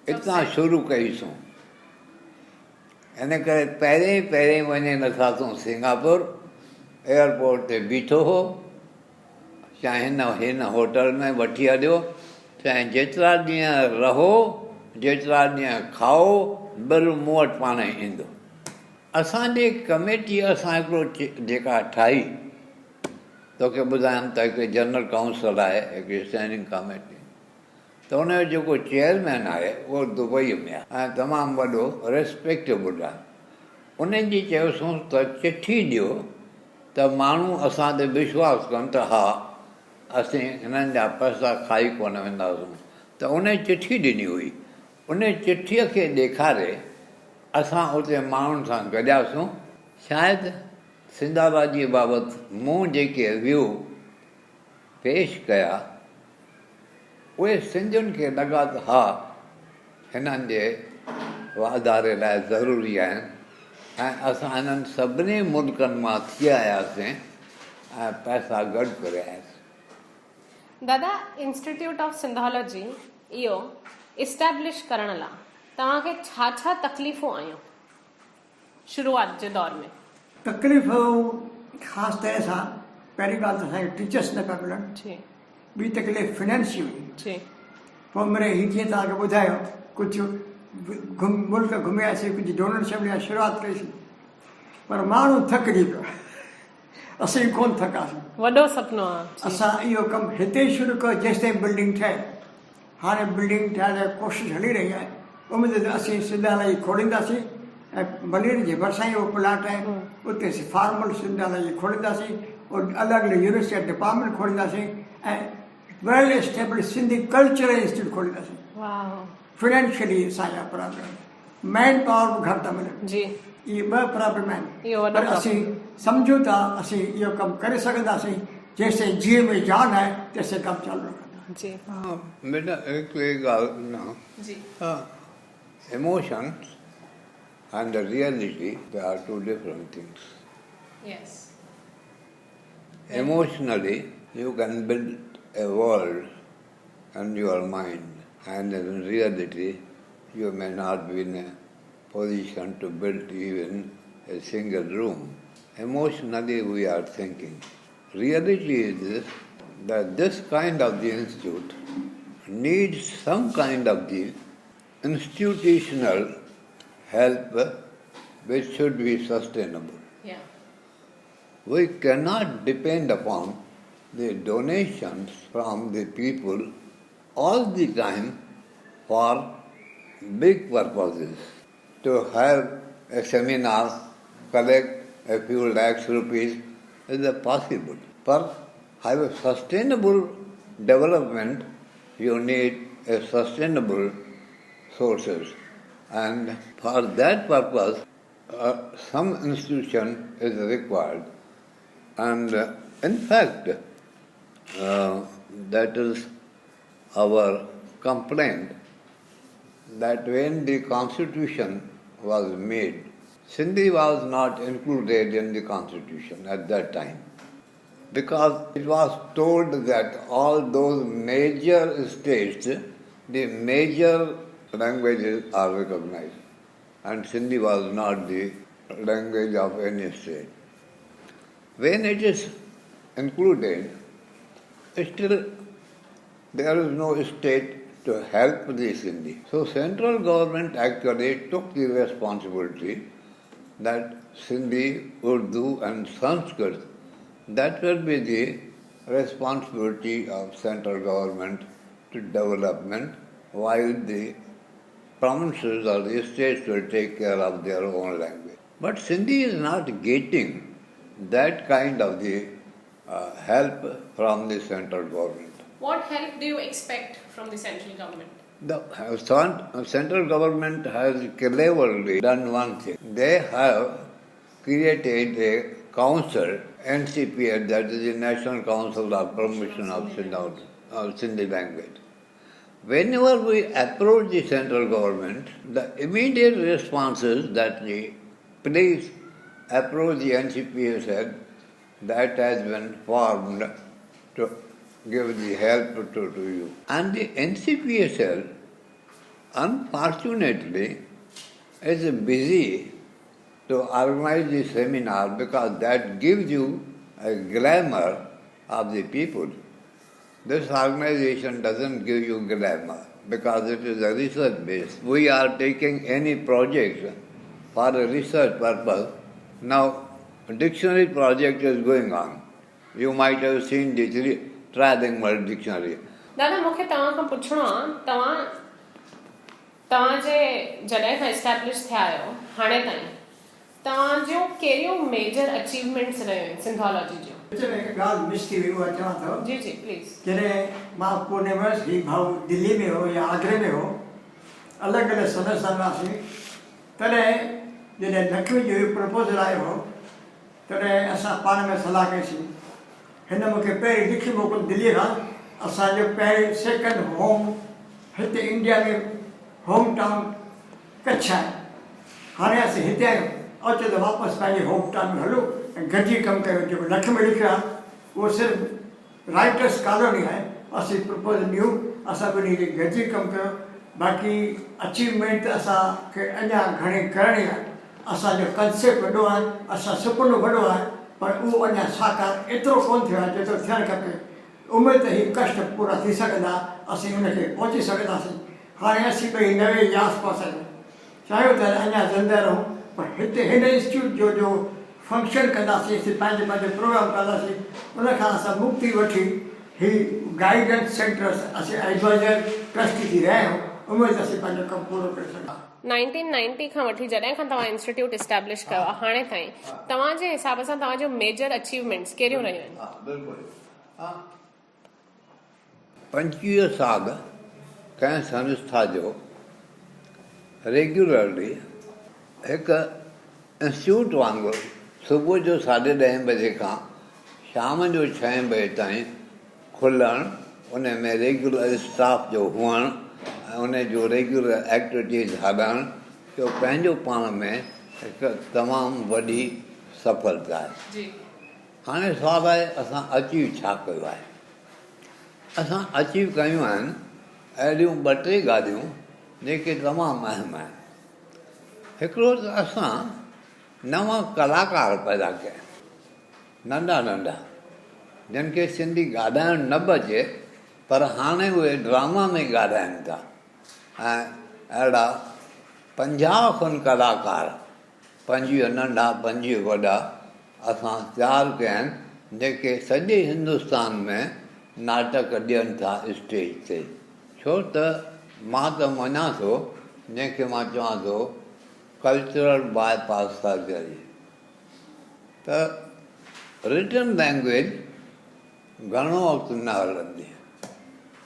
اتان شروع ڪئيسون. ان ڪري پهرين پهرين وڃي لٿاسون سنگاپور. ايئرپورٽ تي بيٺو هو. چيائين هن هن هوٽل ۾ وٺي هليو، چيائين جيترا ڏينهن رهو، جيترا ڏينهن کائو، بل مون وٽ پاڻهي ايندو. اسان جي ڪميٽي اسان هڪڙو جيڪا ٺاهي، توکي ٻڌايم ته هڪڙي جنرل ڪائونسل آهي، هڪڙي اسٽينڊنگ ڪميٽي، ته ان جو جيڪو چيئرمين آهي اهو دبئي ۾ آهي ۽ تمام وڏو ريسپيڪٽيبل آهي. ان جي چيوسونس ته چٺي ڏيو ته ماڻهو اسان تي وشواس ڪن ته ها اسين هنن جا پئسا کائي ڪونه وينداسون ته انهي چٺي ڏني هئي. انهي چٺيء کي ڏيکاري اسان اتي ماڻهن سان گڏياسون. شايد سنڌالاجيء بابت مون جيڪي ويو پيش ڪيا، اهي سنڌين کي لڳا ته ها هنن جي واڌاري لاء ضروري آهن ۽ اسان انهن سڀني ملڪن مان ٿي آياسين ۽ پئسا گڏ ڪري آياسين. دادا انسٽيٽيوٽ آف سنڌالاجي اهو اسٽيبلش ڪرڻ لا توهان کي ڇا ڇا تڪليفون آيون شروعات جي دور ۾؟ تڪليفون خاص طرح سان پهرين ڳالهه ته اسان کي ٽيچرس نه پيا ملن ٻي تڪليف فنانس جي هئي پوء مڙئي هي جيئن توهان کي ٻڌايو ڪجهه ملڪ گهمياسين ڪجهه ڊونيشن مليا شروعات ڪئيسين پر ماڻهو ٿڪجي پيو اسين ڪونه ٿڪاسين. وڏو سپنو آ. اسان اهو ڪم هتي ئي شروع ڪيو جيستائين بلڊنگ ٺهي. هاڻي بلڊنگ ٺاهڻ لاء ڪوشش هلي رهي آهي. اميد ته اسين سنڌالاجي کولينداسين ۽ ملير جي ڀرسان ئي اهو پلاٽ آهي اتي اسين فارمل سنڌالاجي کولينداسين الڳ الڳ يونيورسٽي جا ڊپارٽمينٽ کولينداسين ۽ well establish Sindhi cultural institute کولينداسين. فنانشلي اسان جا پرابلم مين پاور به گهٽ ٿا ملن. اهي ٻه پرابلم آهن پر اسين سمجهون ٿا اسين اهو ڪم ڪري سگهنداسين جيستائين جيء ۾ جان آهي تيستائين ڪم چالو رکنداسين. بيٽا هڪڙي ڳالهه نه emotions and the reality they are two different things. Emotionally you can build a world in your mind and in reality you may not be in a position to build even a single room. Emotionally we are thinking. Reality is this that this kind of the institute needs some kind of the institutional help which should be sustainable. We cannot depend upon the donations from the people all the time for big purposes. To have a seminar, collect a few lakhs rupees is a possible per have a sustainable development you need a sustainable sources and for that purpose some institution is required and in fact that is our complaint that when the constitution was made Sindhi was not included in the constitution at that time because it was told that all those major states the major languages are recognized and Sindhi was not the language of any state. When it is included, still there is no state to help the Sindhi. So central government actually took the responsibility that Sindhi, Urdu and Sanskrit, that will be the responsibility of central government to development, while the provinces or the states will take care of their own language. But Sindhi is not getting that kind of the help from the central government. What help do you expect from the central government? The central government has cleverly done one thing. They have created a council, NCPL, that is the National Council of Promotion of Sindhi Language. Whenever we approach the central government, the immediate response is that the please approach the NCPL that has been formed to give the help to you. And the NCPSL, unfortunately, is busy to organize the seminar because that gives you a glamour of the people. This organization doesn't give you glamour because it is a research base. We are taking any project for a research purpose. Now, a dictionary project is going on. You might have seen the trilingual dictionary. دادا مون کي توهان کان پڇڻو آ، توهان جي جڏهن کان اسٽيبلش ٿيا آهيو هاڻي تائين توهان جون ڪهڙيون ميجر اچيومينٽس رهيون آهن سنڌالاجي جون؟ وچ ۾ هڪ ڳالهه مس ٿي وئي اها چوان ٿو. جي جي پليز. جڏهن مان پوني ۾ هيس هي ڀائو دلي ۾ هو يا آگري ۾ هو الڳ الڳ سمي سان هئاسين تڏهن جڏهن لکوي جو هي پروپوزل آيو هو تڏهن اسان پاڻ ۾ صلاح ڪئيسين. هن مون کي پهرين لکي موڪليو دليء کان اسان جو پهرين سيڪنڊ هوم هتي انڊيا ۾ هوم ٽائون ڪڇ آهي. هاڻي اسين هتي آهيون، اچو ته واپس پنهنجي هوم ٽائون ۾ هلون ۽ گڏجي ڪم ڪريون. جيڪو لک ۾ لکيو آهي اهو صرف رائٽرس ڪالوني آهي، اسين پرپوزل ڏيون، اسان ٻنهي کي گڏجي ڪم ڪيو، باقي اچيومينٽ ته اسان کي اڃا گهڻي ڪرڻي آهي، اسان جو ڪنسيپٽ وڏو آهي، اسان سپنو وڏو آهي، پر اهو اڃا ساڪار ايترو ڪونه ٿيو آهي جيترو ٿيڻ کپي، اميد ته هي ڪشٽ پورا ٿي سگهندا، اسين ان کي پهچي سگهنداسين. هاڻي اسين ٻئي 90 جي آس پاس آهيون. چاهيو ته اڃا زنده رهون پر هتي هن انسٽيٽيوٽ جو جو فنڪشن ڪنداسين، اسين پنهنجو پنهنجو پروگرام ڪنداسين، ان کان اسان مڪتي وٺي هي گائيڊنس سينٽر اسين ايڊوائيزر ٽرسٽي ٿي رهيا آهيون، اميد ته اسين پنهنجو ڪم پورو ڪري سگهنداسين. نائنٽين نائنٽي کان وٺي جڏهن کان توهان انسٽيٽيوٽ اسٽيبلش ڪيو آهي هاڻي تائين توهان جي حساب سان توهان جون ميجر اچيومينٽس ڪهڙيون رهيون آهن؟ 25 سال ڪنهن سنسٿا جو ريگيولرلي هڪ انسٽيٽيوٽ وانگر صبح جو ساڍي ڏهين بجي کان شام جو ڇهين بجي تائين کلڻ، ان ۾ ريگيولر اسٽاف جو هئڻ ۽ ان جو ريگيولر ايڪٽيوٽيز هلڻ اهو پنهنجو پاڻ ۾ هڪ تمام وڏي سڦلتا آهي. هاڻي سوال آهي اسان اچيو ڇا ڪيو آهي؟ اسان اچيو ڪيون آهن اهڙيون ٻه ٽي ڳالهيون جيڪي تمام اهم آهن. هڪڙو ته اسان نوان ڪلاڪار پيدا ڪيا آهن، ننڍا ننڍا، جن کي سنڌي ڳالهائڻ نه به اچي پر هاڻي اهي ڊراما ۾ ڳالهائن ٿا ۽ اهڙا 50 کن ڪلاڪار 25 ننڍا 25 وڏا اسان تيار ڪيا آهن جيڪي سڄي هندستان ۾ ناٽڪ ڏين ٿا اسٽيج تي ڇو ته مان ته مڃان ٿو جنهن کي مان چوان ٿو ڪلچرل باء پاس سرجري ته رٽن لينگويج گهڻو وقت نه هلندي.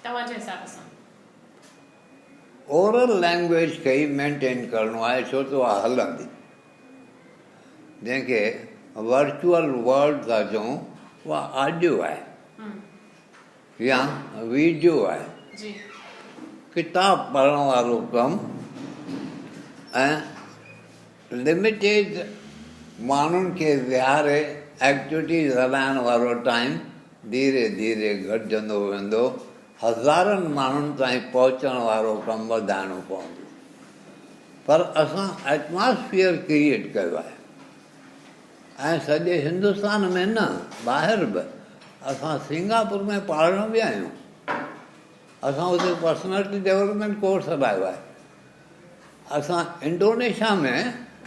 توهان جي حساب سان. اورل لينگويج کي ئي مينٽين ڪرڻو آهي ڇو ته اها هلندي. جنهن کي ورچوئل ورلڊ ٿا چئون اها آڊيو آهي يا ويڊيو آهي. ڪتاب پڙهڻ وارو ڪم ۽ لميٽيڊ ماڻهن کي ويهاري ايڪٽيوٽيز هلائڻ وارو ٽائيم ڌيري ڌيري گهٽجندو ويندو. هزارن ماڻهن تائين پهچڻ وارو ڪم وڌائڻو پوندو. پر اسان ايٽماسفيئر ڪريئيٽ ڪيو آهي ۽ سڄي هندستان ۾ نه ٻاهر به اسان سنگاپور ۾ پاڙهڻ ويا آهيون. اسان اتي پرسنالٽي ڊولپمينٽ ڪورس هلايو آهي. اسان انڊونيشيا ۾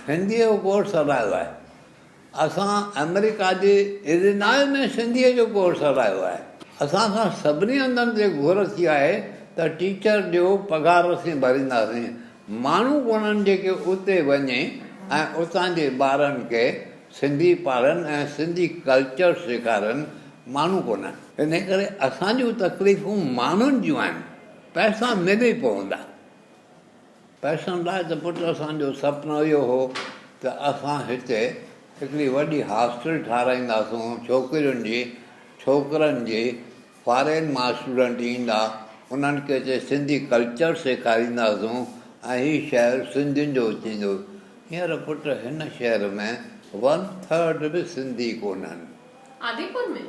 هنديء جو ڪورس هلايو آهي. اسان آمريڪا جي اليناء ۾ سنڌيء جو ڪورس هلايو آهي. اسان کان سڀني هنڌن تي گهر ٿي آهي ته ٽيچر جو پگهار اسين ڀرينداسين. ماڻهو ڪونهن جيڪي اتي وڃي ۽ اتان جي ٻارن کي سنڌي پاڙهن ۽ سنڌي ڪلچر سيکارن، ماڻهو ڪونهن. انهيء ڪري اسان جون تڪليفون ماڻهن جون آهن، پئسا ملي پوندا. پئسن لاء ته پٽ اسان جو سپنو اهو هو ته اسان هتي هڪڙي وڏي هاسٽل ٺاراهينداسون ڇوڪرين جي، ڇوڪرن جي، فارين مان اسٽوڊنٽ ايندا انهن کي هتي سنڌي ڪلچر سيکارينداسون ۽ هي شهر سنڌين جو ٿيندو. هينئر پٽ هن شهر ۾ ون ٿرڊ به سنڌي ڪونهن. آديپور ۾؟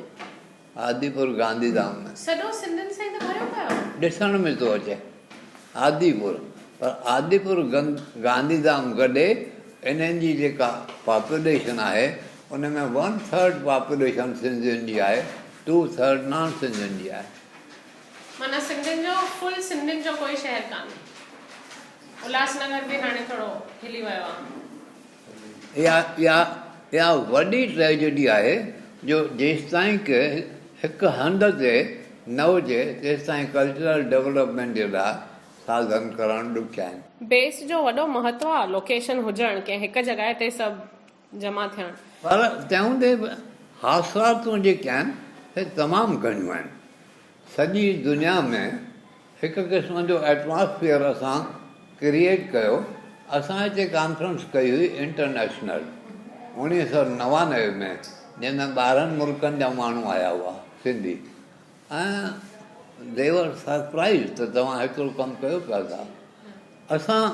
آديپور گانڌيڌام ۾. سڄو سنڌين سان ئي ته ڀريو پيو آهي. ڏسڻ ۾ ٿو اچي آديپور پر آديپور گانڌيڌام گڏي انهن جي جيڪا پاپوليشن آهي ان ۾ ون ٿرڊ پاپوليشن سنڌين جي آهي ٽو ٿرڊ نان سنڌين جي آهي. معنيٰ سنڌين جو فل سنڌين جو ڪوئي شهر ڪانهي. الهاس نگر به هاڻي ٿورو هلي ويو آهي. اها اها اها وڏي ٽريجڊي آهي جو جيستائين ڪه هڪ هنڌ تي نه هجي تيستائين ڪلچرل ڊولپمينٽ جي لاء ساڌن ڪرڻ ڏکيا آهن. بيس جو وڏو مهتو آ لوڪيشن هجڻ ڪنهن هڪ جڳهه تي سڀ جمع ٿيڻ. پر تنهن هوندي به حاصلاتون جيڪي آهن سي تمام گهڻيون آهن. سڄي دنيا ۾ هڪ قسم جو ايٽماسفيئر اسان ڪريئيٽ ڪيو. اسان هتي ڪانفرنس ڪئي هئي انٽرنيشنل 1999 ۾ جنهن ۾ 12 ملڪن جا ماڻهو آيا هئا سنڌي ۽ the were surprise ته توهان هيترو ڪم ڪيو پيا ٿا. اسان.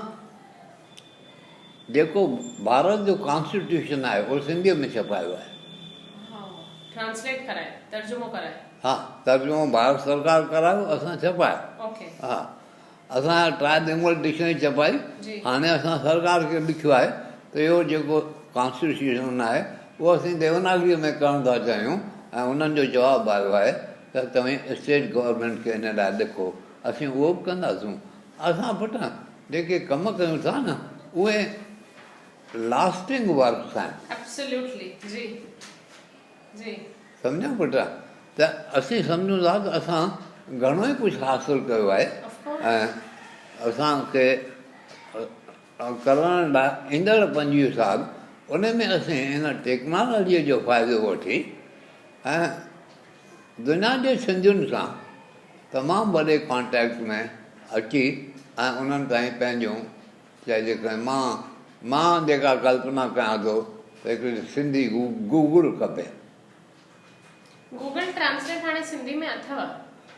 جيڪو ڀارت جو ڪانسٽيٽيوشن آهي اهو سنڌيء ۾ ڇپايو آهي. ٽرانسليٽ ڪرائي، ترجمو ڪرائي. ها، ترجمو ڀارت سرڪار ڪرايو، اسان ڇپايو. ها، اسان ٽرائي لينگوئج ڊڪشنري ڇپائي، هاڻي اسان سرڪار کي لکيو آهي ته اهو جيڪو ڪانسٽيٽيوشن آهي اهو اسين ديوناگريء ۾ ڪرڻ ٿا چاهيون ۽ انهن جو جواب آيو آهي ته توهين اسٽيٽ گورنمينٽ کي ان لاء لکو، اسين اهو به ڪنداسون. اسان پٽ جيڪي ڪم ڪيون ٿا نه اهي لاسٽنگ ورڪس آهن. Absolutely جي جي. سمجهيو پٽ ته اسين سمجهون ٿا ته اسان گهڻو ئي ڪجهه حاصل ڪيو آهي ۽ اسان کي ڪرڻ لاء ايندڙ 25 سال ان ۾ اسين ان ٽيڪنالاجيء جو فائدو وٺي ۽ دنيا جي سنڌين سان تمام وڏي ڪانٽيڪٽ ۾ اچي ۽ انهن تائين پنهنجون چئجي ته مان مان جيڪا ڪلپنا ڪيان ٿو ته هڪڙي سنڌي گوگل کپي. گوگل ٽرانسليٽ هاڻي سنڌي ۾ اٿو؟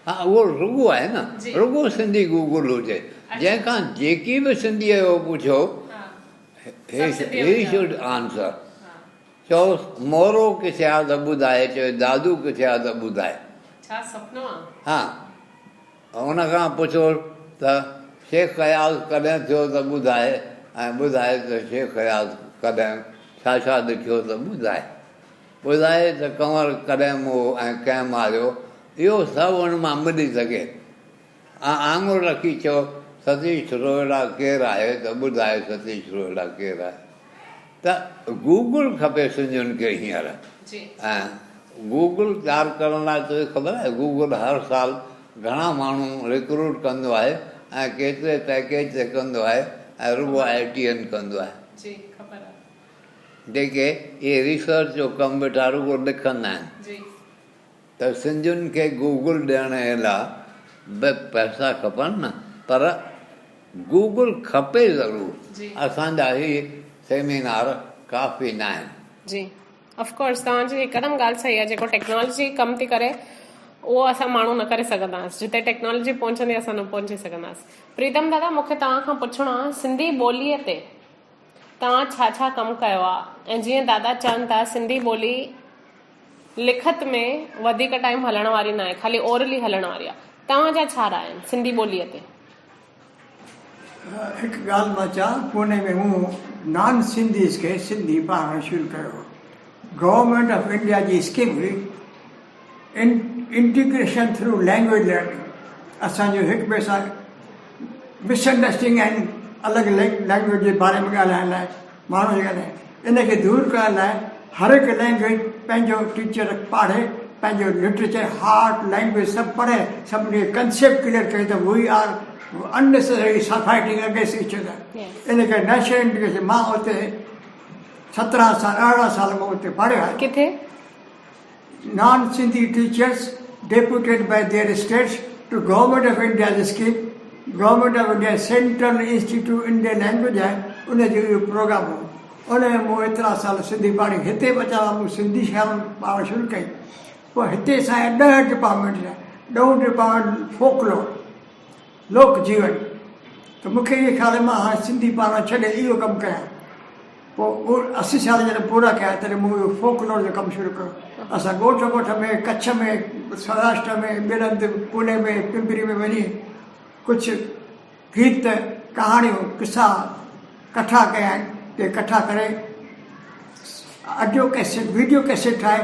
ها اهو رڳو آهي نه رڳو سنڌي گوگل هجي جنهن کان جيڪي به سنڌيء جو پڇو هي should answer. چئوس مورو ڪٿي آ ته ٻڌائي، چوي دادو ڪٿي آ ته ٻڌائي. ڇا سپنو آ. ها ان کان پڇو ته شيخ اياز ڪڏهن ٿيو ته ٻڌائي ۽ ٻڌائي ته شيخ اياز ڪڏهن ڇا ڇا لکيو ته ٻڌائي. ٻڌائي ته ڪنور ڪڏهن مئو ۽ ڪنهن ماريو اهو سڀ ان مان ملي سگهي. آڱر رکي چئو ستيش روهيڙا ڪير آهي ته ٻڌائي ستيش روهيڙا ڪير آهي. ته گوگل کپي سنڌين کي هينئر ۽ گوگل تيار ڪرڻ لاء توکي خبر آهي گوگل هر سال گهڻا ماڻهو ريڪروٽ ڪندو آهي ۽ ڪيتري پيڪيج تي ڪندو آهي ۽ رڳو آء ٽي اين ڪندو آهي جيڪي اهي ريسرچ جو ڪم ويٺا رڳو لکندا آهن ته سنڌين کي گوگل ڏيڻ جي لا به پئسا کپن نه پر گوگل کپي ضرور اسان جا هي سيمينار ڪافي ناهن. جي آف ڪورس توهان جي هڪدم ڳالهه صحيح آهي جيڪو ٽيڪنالاجي ڪم ٿي ڪري اهو اسان ماڻهو نه ڪري سگهنداسين جتي ٽيڪنالاجي پهچندي اسان نه پهچي سگهنداسين پريتم دادا مون کي توهان کان پڇڻو آهي سنڌي ٻولي تي توهان ڇا ڇا ڪم ڪيو آهي ۽ جيئن دادا چون ٿا سنڌي ٻولي لکت ۾ وڌيڪ ٽائيم هلڻ واري ناهي خالي اورلي هلڻ واري آهي توهان جا ڇا راء آهن سنڌي ٻولي تي؟ هڪ ڳالهه مان چوان پوني ۾ مون نان سنڌيز کي سنڌي پڙهائڻ شروع ڪيو هو. گورنمينٽ آف انڊيا جي اسڪيم هئي انٽيگريشن ٿرو لينگويج لرننگ اسان جو هڪ ٻئي سان مس انڊرسٽينڊنگ آهن الڳ لينگويج جي باري ۾ ڳالهائڻ لاء ماڻهو جي ڳالهائڻ ان کي دور ڪرڻ لاء هر هڪ لينگويج پنهنجو ٽيچر پاڙهي پنهنجو لٽريچر آرٽ لينگويج سڀ پڙهي سڀني کي ڪنسيپٽ ڪليئر ڪري ته we are unnecessary fighting against each other ان ڪري نيشنل انٽيگريشن مان اتي 17 سال 18 سال مان اتي پڙهيو آهيان. ڪٿي؟ Non Sindhi teachers deputed by their states to government of India's scheme government of India central institute Indian language آهي ان جو اهو پروگرام هو ان ۾ مون ايترا سال سنڌي پاڙهي هتي به اچان ها مون سنڌي شاعرن پاڙهڻ شروع ڪئي پوء هتي اسان جا 10 ڊپارٽمينٽ هيا ڏهون ڊپارٽمينٽ فوڪلور لوڪ جيون ته مون کي اهو خيال آيو مان هاڻي سنڌي پاڙهڻ ڇڏي اهو ڪم ڪيان پوء 80 سال جڏهن پورا ڪيا تڏهن مون اهو فوڪلور جو ڪم شروع ڪيو. اسان ڳوٺ ڳوٺ ۾ ڪڇ ۾ سوراشٽر ۾ ٻين هنڌ پوني ۾ پمپري ۾ وڃي ڪجهه گيت، ڪهاڻيون، قصا ڪٺا ڪيا آهن. اهي ڪٺا ڪري آڊيو ڪيسيٽ، ويڊيو ڪيسيٽ ٺاهي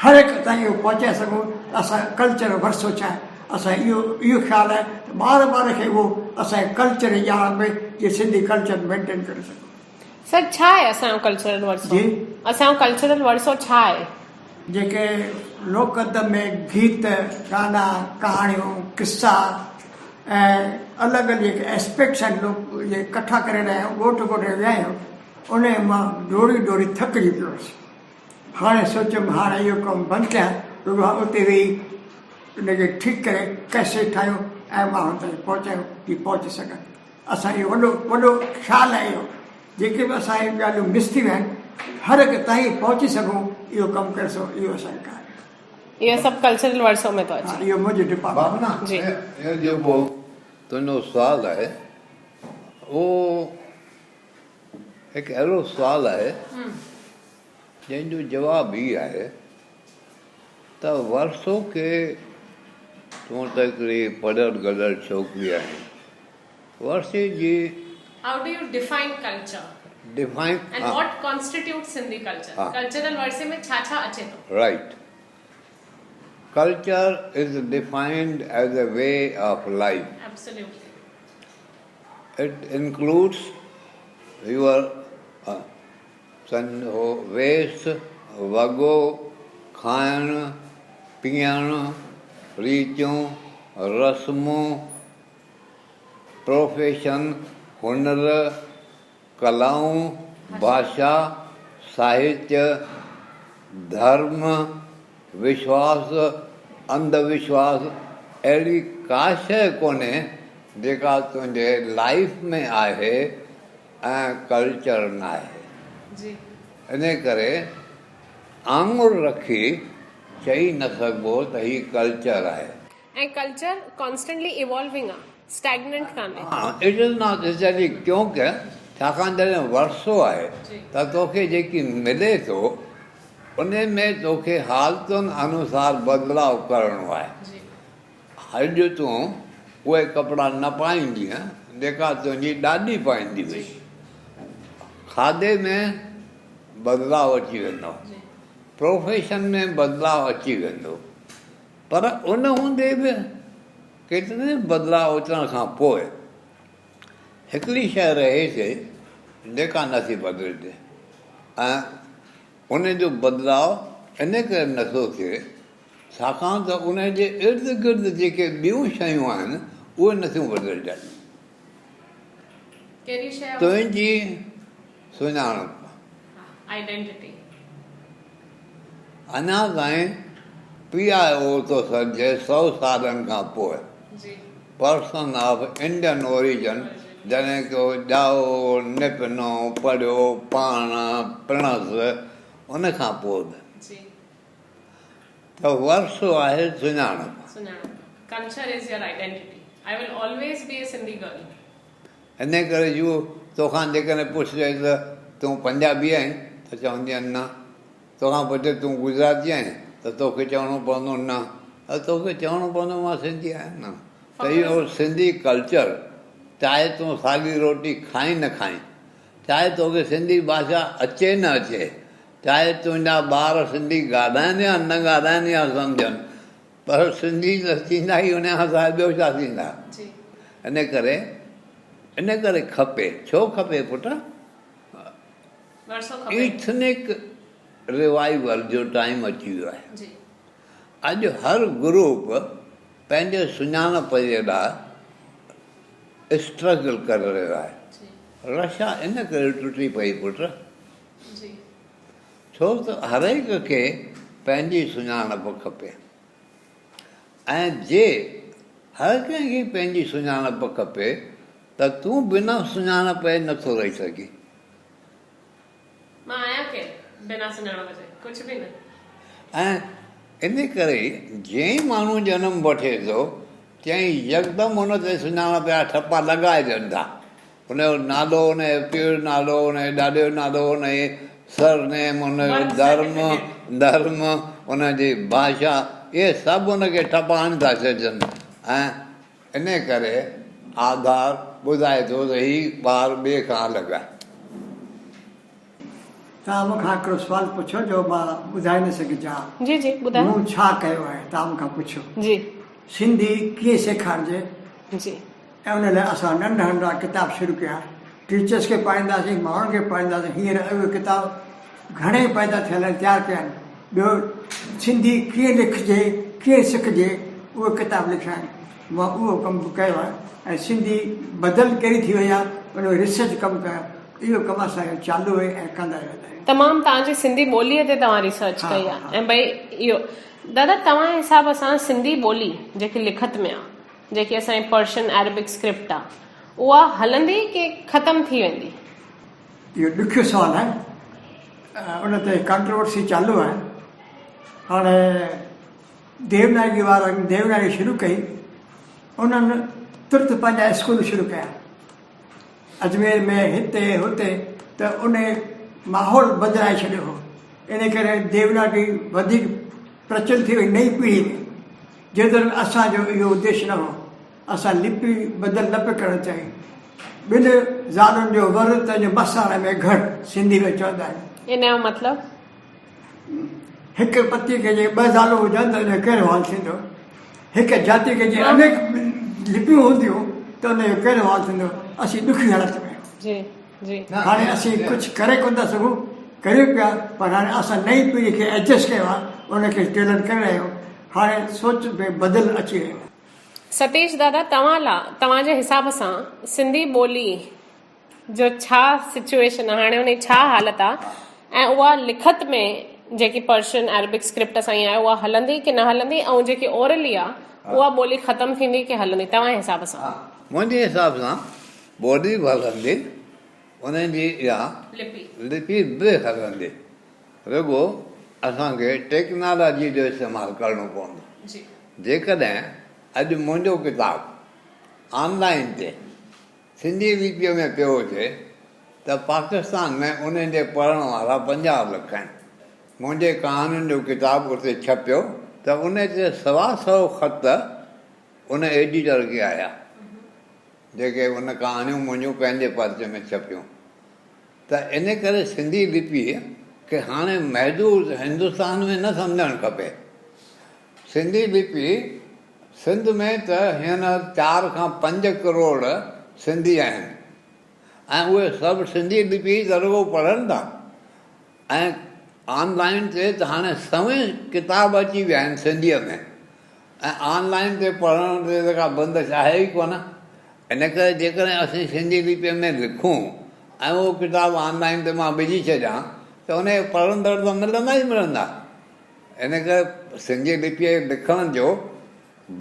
هر هڪ تائين اهو پهچائي سگهون ته اسان جو ڪلچر ورثو ڇا آهي. اسان جو اهو خيال آهي ته ٻار ٻار کي اهو اسان جي ڪلچر جي ڄاڻ پئي جيئن سنڌي ڪلچر مينٽين ڪري سگهون. سر ڇا آهي اسان جو ڪلچرل ورثو؟ جي؟ اسان جو ڪلچرل ورثو ڇا آهي؟ جيڪي لوڪ ادب ۾ گيت، گانا، ڪهاڻيون، قصا ۽ الڳ الڳ جيڪي اسپيڪٽس آهن لوڪ جي ڪٺا ڪري رهيا آهيون ڳوٺ ڳوٺ ويا آهيون ان ۾ مان ڊوڙي ڊوڙي ٿڪجي پيو هوس. هاڻي سوچيم هاڻي اهو ڪم بند ڪيان رڳو اتي ويهي ان کي ٺيڪ ڪري ڪيسيٽ ٺاهيون ۽ ماڻهن تائين پهچايون جي پهچي سگهن. اسان جو وڏو وڏو خيال آهي اهو جيڪي به اسان جون ڳالهيون مس ٿي ويون آهن هر هڪ تائين پهچي سگهون اهو ڪم ڪري سگهون اهو اسان جو ڪار آهي. اهو سڀ ڪلچرل ورثو ۾ ٿو اچي. ها اهو منهنجو ڊپارٽمينٽ. ڀاونا جي. اهو جيڪو تنهنجو سوال آهي اهو هڪ اهڙو سوال آهي جنهن جو جواب هي آهي ته ورثو کي تون ته هڪڙي پڙهيل ڳڙهيل ڇوڪري آهين ورثي جي How do you define culture? Define And what constitutes Sindhi culture? Cultural ورثي ۾ ڇا ڇا اچي ٿو؟ Right. Culture is defined as a way of life. Absolutely. It includes your سنهو ويس، وڳو، کائڻ، پيئڻ، ريتيون، رسمون، پروفيشن، هنر، ڪلائون، ڀاشا، ساهتيه، ڌرم، وشواس، انڌ وشواس، اهڙي ڪا شيء ڪونهي جيڪا تنهنجي لائيف ۾ آهي ۽ ڪلچر ناهي. انهي ڪري آڱر رکي چئي نه سگهبو ته هي ڪلچر آهي. ۽ ڪلچر ڪانسٽنٽلي ايوالونگ آ، اسٽيگننٽ ڪانهي. ها it is not static ڪيونڪه ڇاڪاڻ جڏهن ورثو آهي ته توکي جيڪي ملي ٿو انهي ۾ توکي حالتن انوسار بدلاء ڪرڻو آهي. اڄ تون اهي ڪپڙا نه پائيندينء جيڪا تنهنجي ڏاڏي پائيندي هئي. کاڌي ۾ بدلاء اچي ويندو، پروفيشن ۾ بدلاء اچي ويندو پر ان هوندي به ڪيترن ئي بدلاء اچڻ کان پوء هڪڙي شيء رهي ٿي جيڪا نٿي بدلجي ۽ ان جو بدلاء ان ڪري نٿو ٿئي ڇاڪاڻ ته ان جي ارد گرد جيڪي ٻيون شيون آهن اهي نٿيون بدلجن. ڪهڙي شيء آهي؟ تنهنجي سڃاڻپ. آئيڊينٽيٽي. اڃا تائين پي آء او ٿو سڏجي سئو سالن کان پوء. جي. پرسن آف انڊين اوريجن جڏهن ڪو ڄائو، نپنو، پڙهيو، پاڻ، پڻس ان کان پوء به. جي. ته ورثو آهي سڃاڻپ. سڃاڻپ. Culture is your identity. I will always be a Sindhi girl. انهيء ڪري جو توکان جيڪڏهن پڇجي ته تون پنجابي آهين ته چوندينء نه. توکان پڇجي تون گجراتي آهين ته توکي چوڻو پوندو نه. ته توکي چوڻو پوندو مان سنڌي آهيان نه. ته اهو سنڌي ڪلچر چاهي تون ساڳي روٽي کائين نه کائين، چاهي توکي سنڌي ڀاشا اچي نه اچي، چاهي تنهنجا ٻار سنڌي ڳالهائن يا نه ڳالهائن يا سمجهن پر سنڌي ته ٿيندا ئي ان کان سواء ٻيو ڇا ٿيندا؟ ان ڪري ان ڪري کپي. ڇو کپي پٽ؟ ايٿنڪ ريوائيول جو ٽائيم اچي ويو آهي. اڄ هر گروپ پنهنجي سڃاڻپ جي لاء اسٽرگل ڪري رهيو آهي. رشيا ان ڪري ٽٽي پئي پٽ. ڇو ته هرهڪ کي پنهنجي سڃاڻپ کپي ۽ جي هر ڪنهن کي پنهنجي سڃاڻپ کپي ته تون بنا سڃاڻپ جي نٿو رهي سگهين. مان آهيان ڪير بنا سڃاڻپ جي؟ ڪجهه به نه. ۽ ان ڪري ئي جئين ئي ماڻهو جنم وٺي ٿو تئين ئي يڪدم ان تي سڃاڻپ جا ٺپا لڳائجن ٿا. ان جو نالو، ان جي پيء جو نالو، ان جي ڏاڏي جو نالو، ان جي سر نيم، ان جو ڌرم، ڌرم، ان جي ڀاشا، اهي سڀ ان کي ٺپا هڻي ٿا ڇڏجن ۽ ان ڪري آڌار ٻڌائي ٿو ته هي ٻار ٻئي کان الڳ آهي. توهان مون کان هڪڙو سوال پڇيو جو مان ٻڌائي نه سگهيس ها. جي جي ٻڌايو. مون ڇا ڪيو آهي توهان مون کان پڇيو. جي. سنڌي ڪيئن سيکارجي. جي. ۽ ان لاء اسان ننڍا ننڍا ڪتاب شروع ڪيا. ٽيچرس کي پڙهائينداسين، ماڻهن کي پڙهائينداسين. هينئر اهي ڪتاب گهڻي پيدا ٿيل آهن، تيار ڪيا آهن. ٻيو سنڌي ڪيئن لکجي، ڪيئن سکجي، اهي ڪتاب لکيا آهن. مان اهو ڪم به ڪيو آهي ۽ سنڌي بدل ڪهڙي ٿي وئي آهي، ان ۾ ريسرچ ڪم ڪيو آهي. اهو ڪم اسان جو چالو آهي ۽ ڪندا رهندا آهيون. تمام توهان جي سنڌي ٻوليء تي توهان ريسرچ ڪئي آهي ۽ ڀئي اهو دادا توهان جي حساب سان سنڌي ٻولي جيڪي لکت ۾ آهي جيڪي اسان جي پرشن عربڪ اسڪرپٽ آ اها هلندي ڪي ختم ٿي ويندي؟ اهو ڏکيو سوال آهي ان تي ڪانٽروورسي چالو آهي هاڻي ديوناگري وارن ديوناگري شروع ڪئي انهن ترت پنهنجا اسڪول شروع ڪيا اجمير ۾ هتي هتي ته ان ماحول بدلائي ڇڏيو هو. ان ڪري ديوناگري وڌيڪ پرچل ٿي وئي نئين پيڙهي ۾. جيتوڻيڪ اسان جو اهو اديش نه هو. اسان لپي بدل نه پيا ڪرڻ چاهيون. ٻن زالن جو ور تنهنجو مساڻ ۾ گهڙ سنڌي ۾ چوندا آهن. ان جو مطلب؟ هڪ پتيء کي جي ٻه زالون هجن ته ان جو ڪهڙو حال ٿيندو؟ هڪ جاتيء کي جي انيڪ لپيون هونديون ته ان جو ڪهڙو حال ٿيندو؟ اسين ڏکي حالت ۾ آهيون. جي جي. هاڻي اسين ڪجهه ڪري ڪونه ٿا سگهون، ڪريون پيا پر هاڻي اسان نئين پيڙهي کي ايڊجسٽ ڪيو آهي، ان کي ٽيلر ڪري رهيا آهيون. هاڻي سوچ ۾ بدل اچي رهيو آهي. ستيش دادا توهان لا توهان جي حساب سان سنڌي ٻولي جو ڇا سچوئيشن آ هاڻي ان جي ڇا حالت آ ۽ اها لکت ۾ جيڪي پرشن عربڪ اسڪرپٽ اسان جي آهي اها هلندي ڪي نه هلندي ۽ جيڪي اورلي آ اها ٻولي ختم ٿيندي ڪي هلندي توهان جي حساب سان. منهنجي حساب سان ٻولي به هلندي ان جي اها لپي به هلندي رڳو اسان کي ٽيڪنالاجي جو استعمال ڪرڻو پوندو جيڪڏهن اڄ منهنجو ڪتاب آن لائين تي سنڌي لپيء ۾ پيو هجي ته پاڪستان ۾ انهن جي پڙهڻ وارا 50 لک آهن. منهنجي ڪهاڻين جو ڪتاب اتي ڇپيو ته ان تي سوا سئو خط ان ايڊيٽر کي آيا، جيڪي ان ڪهاڻيون منهنجون پنهنجي پرچي ۾ ڇپيون ته ان ڪري سنڌي لپيء کي هاڻي محدود هندستان ۾ نه سمجهڻ کپي. سنڌي لپي سنڌ ۾ ته هينئر چار کان پنج ڪروڙ سنڌي آهن ۽ اهي سڀ سنڌي لپي ئي ته رڳو پڙهن ٿا ۽ آن لائين تي ته هاڻي سوين ڪتاب اچي ويا آهن سنڌيء ۾ ۽ آن لائين تي پڙهڻ تي ته ڪا بندش آهي ئي ڪونه ان ڪري جيڪڏهن اسين سنڌي لپيء ۾ لکون ۽ اهو ڪتاب آن لائين تي مان وجهي ڇڏيان ته ان کي پڙهندڙ ته ملندا ئي ملندا. ان ڪري سنڌي لپيء لکڻ جو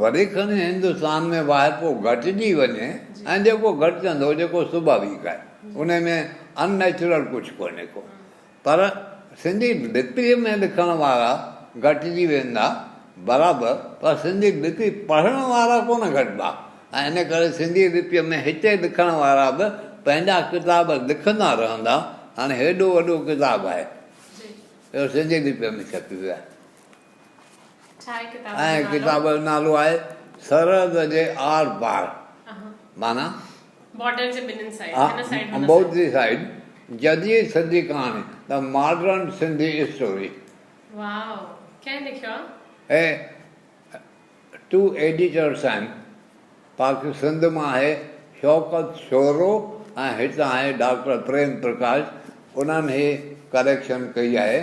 ڀلي کڻي هندستان ۾ واهپو گهٽجي وڃي ۽ جيڪو گهٽجندو جيڪو سڀاويڪ آهي ان ۾ ان نيچرل ڪجهه ڪونهي ڪو پر سنڌي لپيء ۾ لکڻ وارا گهٽجي ويندا برابر پر سنڌي لپي پڙهڻ وارا ڪونه گهٽبا ۽ ان ڪري سنڌي لپيء ۾ هتي لکڻ وارا به پنهنجا ڪتاب لکندا رهندا. هاڻي هيڏو وڏو ڪتاب آهي. اهو سنڌي لپيء ۾ ڇپي ويو آهي ۽ ڪتاب جو نالو آهي سرحد جي آر پار معنيٰ Both the side جديد سنڌي ڪهاڻي The Modern Sindhi Story. هي ٽو ايڊيٽرس آهن پاڪ سنڌ مان آهي شوڪت شورو ۽ هتان آهي ڊاڪٽر پريم پرڪاش انهن هي ڪريڪشن ڪئي آهي.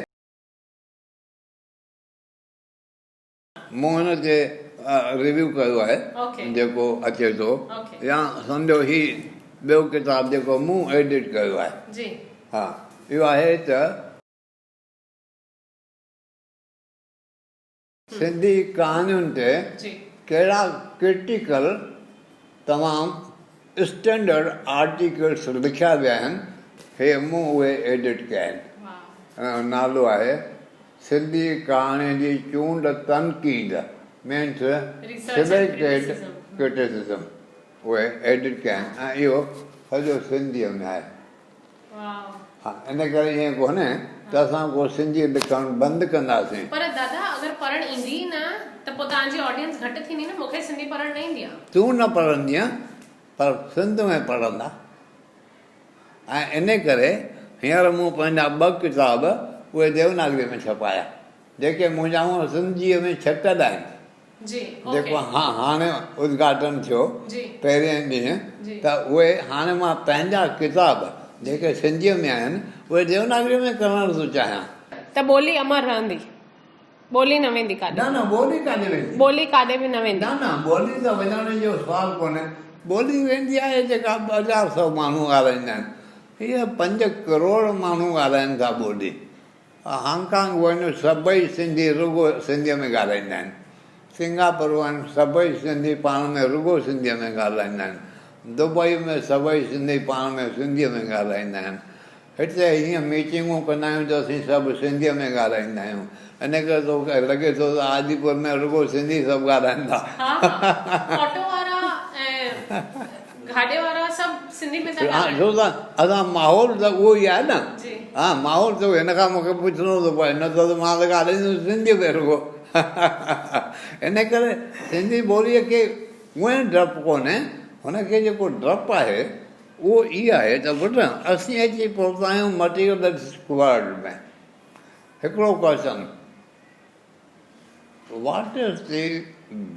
مون هن تي ريويو ڪيو آهي جيڪو اچي ٿو يا سمجهو هي ٻيو ڪتاب جيڪو مون ايڊٽ ڪيو آهي ها اهو آهي ته. سنڌي ڪهاڻين تي ڪهڙا ڪرٽيڪل تمام اسٽينڊرڊ آرٽيڪلس لکيا ويا آهن، هي مون اهي ايڊٽ ڪيا آهن. ان جو نالو آهي سنڌي ڪهاڻي جي چونڊ تنقيد مينس سليڪٽيڊ ڪرٽيسزم اهي ايڊٽ ڪيا آهن ۽ اهو سڄو سنڌيء ۾ آهي. ها ان ڪري ائين ڪونهي ته اسان ڪو سنڌي لکڻ بند ڪنداسين. پر دادا اگر پڙهڻ ايندي ئي نه ته پوء توهان جي آڊينس گهٽ ٿيندي نه مون کي سنڌي پڙهڻ نه ايندي آ. تون نه پڙهندينء پر سنڌ ۾ پڙهندا ۽ ان ڪري هينئر مون پنهنجا ٻه ڪتاب اهي ديوناگري ۾ ڇپايا جيڪي منهنجا هونء سنڌيء ۾ ڇپيل آهن. جيڪو هاڻي ادگهاٽن ٿيو پهرين ڏينهن ته اهي هاڻي مان پنهنجا ڪتاب جيڪي سنڌيء ۾ آهن اهي ديوناگريء ۾ ڪرڻ ٿو چاهيان. ته ٻولي امر رهندي. ٻولي نه ويندي ڪاڏي. نه نه ٻولي ڪاڏي ويندي. ٻولي ڪاڏي به نه ويندي. نه نه ٻولي ته وڃڻ جو سوال ڪونهي. ٻولي ويندي آهي جيڪا 2400 ماڻهو ڳالهائيندا آهن. هيء پنج ڪروڙ ماڻهو ڳالهائين ٿا ٻولي. هانگ ڪانگ وڃ سڀئي سنڌي رڳو سنڌيء ۾ ڳالهائيندا آهن. سنگاپور وڃ سڀئي سنڌي پاڻ ۾ رڳو سنڌيء ۾ ڳالهائيندا آهن. دبئي ۾ سڀئي سنڌي پاڻ ۾ سنڌيء ۾ ڳالهائيندا آهن. هتي هيئن ميٽنگون ڪندا آهيون ته اسين سڀ سنڌيء ۾ ڳالهائيندا آهيون. ان ڪري توکي لڳي ٿو ته آديپور ۾ رڳو سنڌي سڀ ڳالهائين ٿا. ها ها آٽو وارا ۽ گاڏي وارا سڀ سنڌي ۾ ٿا ڳالهايون. ڇو ته اسان ماحول ته اهو ئي آهي نه. ها ماحول ته هن کان مون کي پڇڻو ٿو پوي نه ته مان ته ڳالهائيندس سنڌيء ۾ رڳو. ان ڪري سنڌي ٻوليء کي هونئن ڊپ ڪونهي، هن کي جيڪو ڊپ آهي اهو هي آهي ته پٽ اسين اچي پهتا آهيون مٽيريلسٽڪ ورلڊ ۾. هڪڙو question what is the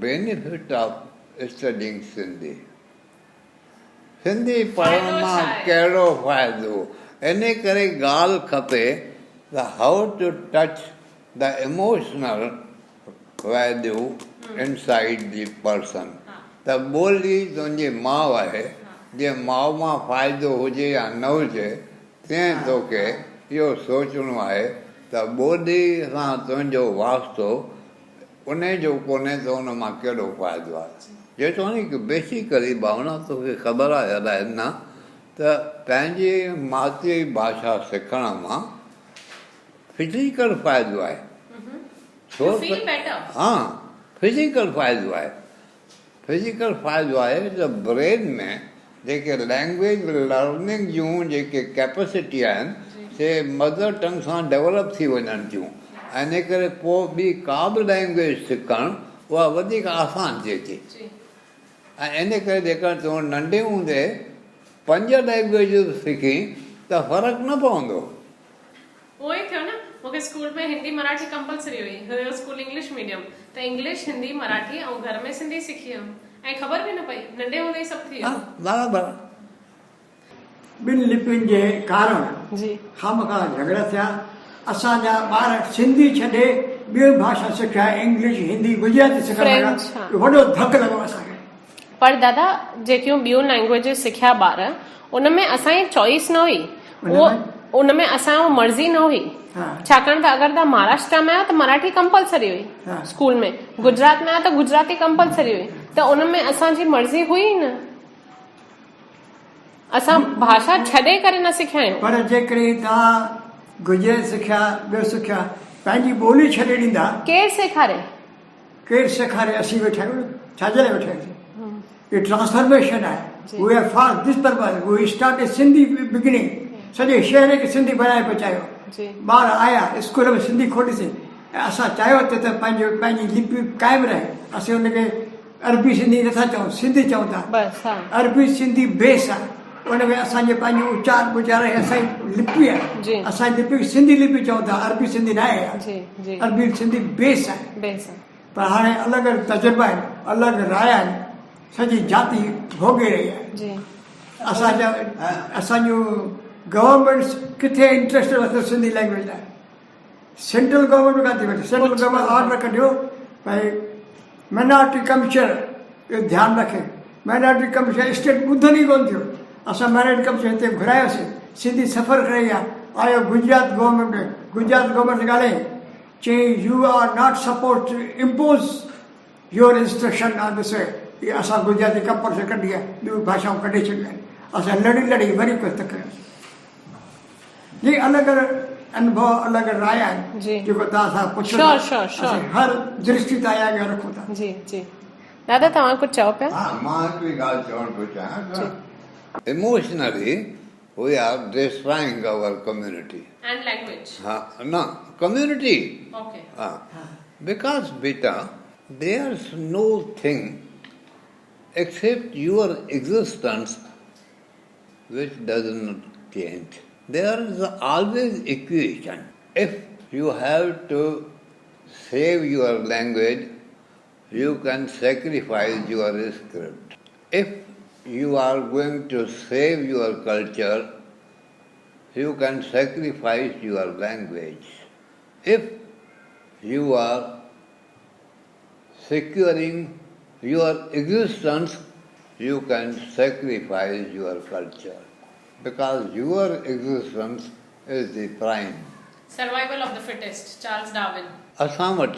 benefit of studying Sindhi? Sindhi پڙهڻ مان ڪهڙو فائدو؟ ان ڪري ڳالهه کپي ته how to touch the emotional value inside the person ته ٻولي تنهنجي ماء آهي، جي ماء مان فائدو هجي يا نه هجي تنهن توکي اهو سوچڻو آهي ته ٻولي سان تنهنجو واسطو انهي جو ڪونهي ته ان مان ڪهڙو فائدو آهي. جيتوڻيڪ بيسيڪلي ڀاونا توکي خبر آهي الائي نه ته پنهنجي ماتري ڀاشا سکڻ مان فزيڪل فائدو آهي. ڇو ته ها فزيڪل فائدو آهي. فزيڪل فائدو آهي ته برين ۾ جيڪي لينگويج لرننگ جون جيڪي ڪيپسٽي آهن سي مدر ٽنگ سان ڊولپ ٿي وڃن ٿيون ۽ ان ڪري پوء ٻي ڪا به لينگويج سکڻ اها وڌيڪ آسان ٿئي ٿي ۽ ان ڪري جيڪڏهن تون ننڍي هوندي پنج لينگويجز سکين ته فرق نه پوندو. اهو ئي ٿيو نه مون کي اسڪول ۾ هندي مراٺي ڪمپلسري هئي هيو اسڪول انگلش ميڊيم ته انگلش هندي مراٺي ۽ گهر ۾ سنڌي سکي هيم ۽ خبر به نه پئي ننڍي هوندي ئي سڀ ٿي ويو. برابر. ٻن لپين جي ڪارڻ خامخواه جهڳڙا ٿيا. اسان جا ٻار سنڌي ڇڏي ٻيون ڀاشا سکيا انگلش هندي گجراتي سکڻ لڳا اهو وڏو ڌڪ لڳو اسان کي. پر دادا جيڪيون ٻيون لينگويجز سکيا ٻار ان ۾ اسان جي چوائس نه هئي اهو ان ۾ اسان جو مرضي نه هئي ڇاڪاڻ ته اگر توهان مهاراشٽرا ۾ آهيو ته مراٺي ڪمپلسري هئي اسڪول ۾ گجرات ۾ آهيو ته گجراتي ڪمپلسري هئي ته ان ۾ اسان جي مرضي هئي ئي نه اسان ڀاشا ڇڏي ڪري نه سکيا آهيون. پر جيڪڏهن توهان گجراتي سکيا ٻيو سکيا پنهنجي ٻولي ڇڏي ڏيندا. ڪير سيکاري؟ ڪير سيکاري اسين ويٺا آهيون نه ڇا جي لاء ويٺا آهيون هي ٽرانسفارميشن آهي we are for this purpose we start a Sindhi beginning سڄي شهر کي سنڌي بنائي پهچايو ٻار آيا اسڪول ۾ سنڌي کوليسين ۽ اسان چاهيو ته ته پنهنجو پنهنجي لپي قائم رهي اسين ان کي عربي سنڌي نٿا چئون سنڌي چئون ٿا عربي سنڌي بيس آهي ان ۾ اسان جي پنهنجو اچار پچار ۽ اسان جي لپي آهي اسان جي لپي کي سنڌي لپي چئون ٿا عربي سنڌي نه آهي عربي سنڌي بيس آهي پر هاڻي الڳ الڳ تجربا آهن الڳ رايا آهن سڄي جاتي ڀوڳي رهي آهي اسان جا اسان جون گورنمينٽس ڪٿي انٽرسٽ وٺن سنڌي لينگويج لاء سينٽرل گورنمينٽ به ڪانه ٿي وٺي سينٽرل گورنمينٽ آرڊر ڪڍيو ڀائي مائنارٽي ڪمشنر اهو ڌيان رکي مائنارٽي ڪمشنر اسٽيٽ ٻڌن ئي ڪونه ٿيو اسان مائنارٽي ڪمشنر هتي گهرايوسي سنڌي سفر ڪري ويا آيو گجرات گورنمينٽ ۾ گجرات گورنمينٽ سان ڳالهائين چيائين you are not suppose to impose your instruction on this اهي اسان گجراتي ڪمپلسري ڪڍي آهي ٻيون ڀاشائون ڪڍي ڇڏيون آهن اسان لڙي لڙي وري ڪجهه ته ڪيوسي جي الڳ الڳ انڀو الڳ الڳ راء آهن جيڪو توهان سان پڇو ٿا اسين هر درشٽي تان اها ڳالهه رکون ٿا. جي جي دادا توهان ڪجهه چئو پيا. ها مان هڪڙي ڳالهه چوڻ پيو چاهيان ته emotionally we are destroying our community. And language. ها نه ڪميونٽي. اوڪي. ها because beta there is no thing except your existence which does not change. There is always equation. If you have to save your language, you can sacrifice your script. If you are going to save your culture, you can sacrifice your language. If you are securing your existence, you can sacrifice your culture because your existence is the prime. Survival of the fittest, Charles Darwin. اسان وٽ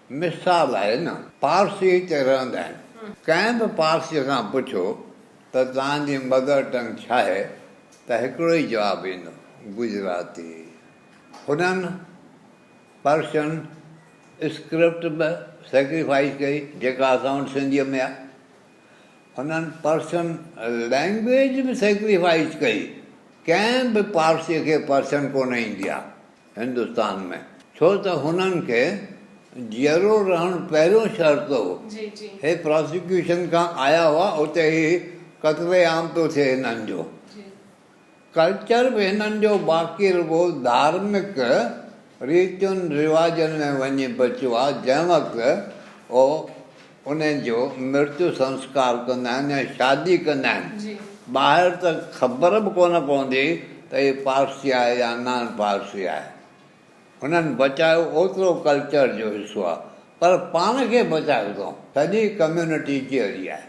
مثال آهي نه، پارسي هتي رهندا آهن، ڪنهن به پارسيء کان پڇو ته توهان جي مدر ٽنگ ڇا آهي ته هڪڙو ئي جواب ايندو، گجراتي. هنن پرشن اسڪرپٽ به سيڪريفائيز ڪئي جيڪا اسان وٽ سنڌيء ۾ آهي. هنن پرشن لينگويج به سيڪريفائيز ڪئي. ڪنهن به پارسيء کي پرشن ڪونه ايندي آهي هندستان ۾، ڇو ته هنن کي جيئرو رهڻ پهريون شرط هو. هي پراسيڪيوشن کان آيا هئا، اتي هي قتل عام پيو ٿئي هنن جو. ڪلچر به هنن جو باقي رڳو ڌارمڪ ريتين رواجن ۾ وڃي بچيو آهي، جنهن وقت هو انهن جو مرتيو سنسڪار ڪندا آهن يا شادي ڪندا آهن، ٻاهر ته خبر به ڪونه پوندي ته هي پارسي آهي يا نان پارسي آهي. هنن بچايو اوترو ڪلچر جو حصو آهي پر پاڻ کي بچايو اٿئون. سڄي ڪميونٽي جيئري آهي.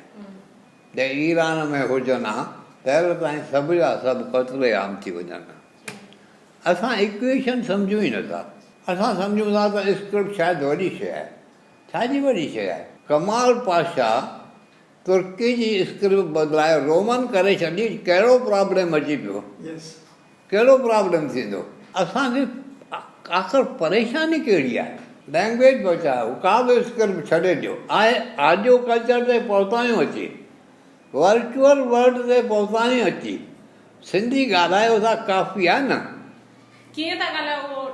جي ايران ۾ هجن ها تهل تائين سڀ جا سڀ قتل عام ٿي وڃن ها. اسان ايڪويشن سمجهون ئي نٿا. اسان سمجهون ٿا ته اسڪرپٽ شايد وڏي شيء آهي. ڇا جي وڏي شيء آهي؟ ڪمال پاشا ترڪي جي اسڪرپٽ بدلائي رومن ڪري ڇڏي ڪهڙو پرابلم اچي پيو؟ ڪهڙو پرابلم ٿيندو؟ اسان کي آخر پريشاني ڪهڙي آهي؟ لينگويج بچايو، ڪا به اسڪرپٽ ڇڏي ڏيو. آء آڊيو ڪلچر تي پهتا آهيون اچي. ورچوئل ورلڊ تي پهتا آهيون اچي. سنڌي ڳالهايو ٿا ڪافي آهي نه. ڪيئن ٿا ڳالهايو اهو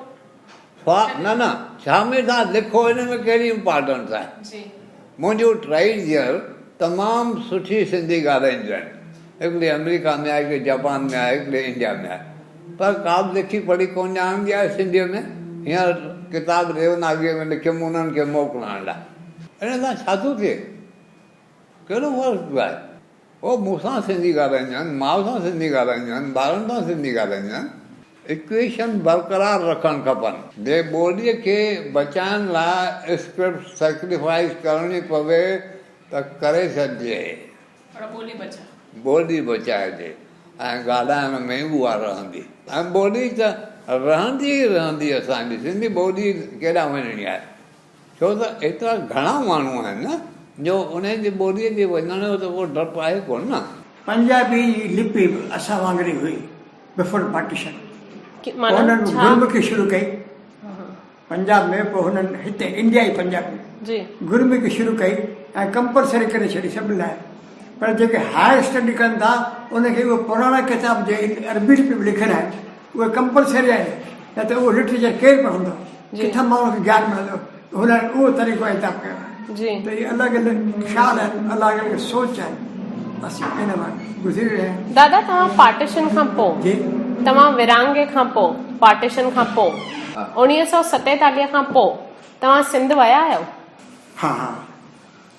سوا نه نه ڇا ۾ ٿا لکو ان ۾ ڪهڙي امپارٽنس آهي. منهنجون ٽئي ڌيئر تمام سٺي سنڌي ڳالهائينديون آهن. هڪڙي آمريڪا ۾ آهي، هڪڙي جاپان ۾ آهي، هڪڙي انڊيا ۾ آهي. پر ڪا به لکي پڙهي ڪونه ڄاڻندي آهي سنڌيء ۾. هينئر ڪتاب ديوناگريء ۾ لکيم انهن کي موڪلڻ لاء. ان سان ڇا ٿو ٿئي؟ ڪهڙو فرق پيو آهي؟ هو مون سان سنڌي ڳالهائينديون آهن، ماء سان سنڌي ڳالهائينديون آهن، ٻارن سان سنڌي ڳالهائينديون آهن. ايڪويشن برقرار رکڻ کپن. جي ٻوليء کي بچائڻ لاء اسڪرپٽ سيڪريفائيس ڪرڻي پوي ته ڪري ڇڏجي. پر ٻولي بچاء. ٻولي بچائجي ۽ ڳالهائڻ ۾ اها رهندي ۽ ٻولي ته رهندي ئي رهندي اسان جي سنڌي ٻولي ڪيڏانهن وڃڻي آهي. ڇو ته ايترا گهڻا ماڻهو آهن جو انهن جي ٻوليء جي وڃڻ جو ته ڪو ڊپ آهي ڪونه نه. پنجابي جي لپي به اسان وانگر ئي هئي بفور پارٽيشن. پوء هنن گرمکي شروع ڪئي پنجاب ۾ پوء هنن هتي انڊيا جي پنجاب ۾ گرمکي شروع ڪئي ۽ ڪمپلسري ڪري ڇڏي سڀني لاء پر جيڪي هائر اسٽڊي ڪن ٿا انهن کي اهي پراڻا ڪتاب جي عربي لپي ۾ لکيل آهن اهي ڪمپلسري آهن نه ته اهو لٽريچر ڪير پڙهندو ڪٿان ماڻهن کي گيان ملندو هنن اهو طريقو اختيار ڪيو آهي ته اهي الڳ الڳ خيال آهن الڳ الڳ سوچ آهن اسين ان مان گذري رهيا آهيون. دادا توهان پارٽيشن کان پو توهان ورهاڱي کان پو پارٽيشن کان پو 1947 کان پو توهان سنڌ ويا آهيو؟ ها ها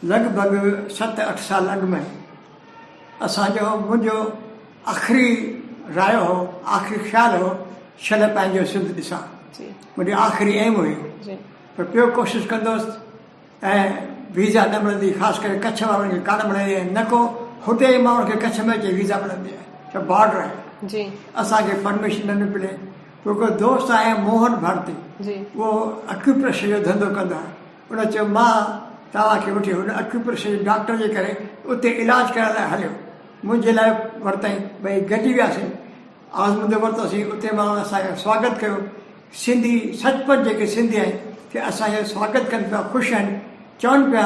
لڳ ڀڳ ست اٺ سال اڳ ۾ اسان جو منهنجو آخري رايو هو آخري خيال هو شل پنهنجو سنڌ ڏسان منهنجي آخري ايم هئي پر پيو ڪوشش ڪندو هوس ۽ ويزا نه ملندي خاص ڪري ڪڇ وارن کي ڪانه ملندي ۽ نه ڪو هتي جي ماڻهن کي ڪڇ ۾ اچي ويزا ملندي آهي ڇو بارڊر آهي اسان کي پرميشن نه ملي پوء هڪڙو دوست آهي موهن ڀارتي اهو اڪيوپريشر جو ڌنڌو ڪندو آهي ان چيو مان توهان کي وٺي هن اڪيوپريشر جي ڊاڪٽر جي ڪري اتي علاج ڪرائڻ لاء هليو. منهنجي لاء ورتائين. ٻئي گڏجي وياسين. آزمودو ورتوسين. اتي ماڻهن اسان جو سواگت ڪيو. سنڌي سچ پچ جيڪي سنڌي آهن سي اسان جو سواگت ڪن پيا خوش آهن. چون پيا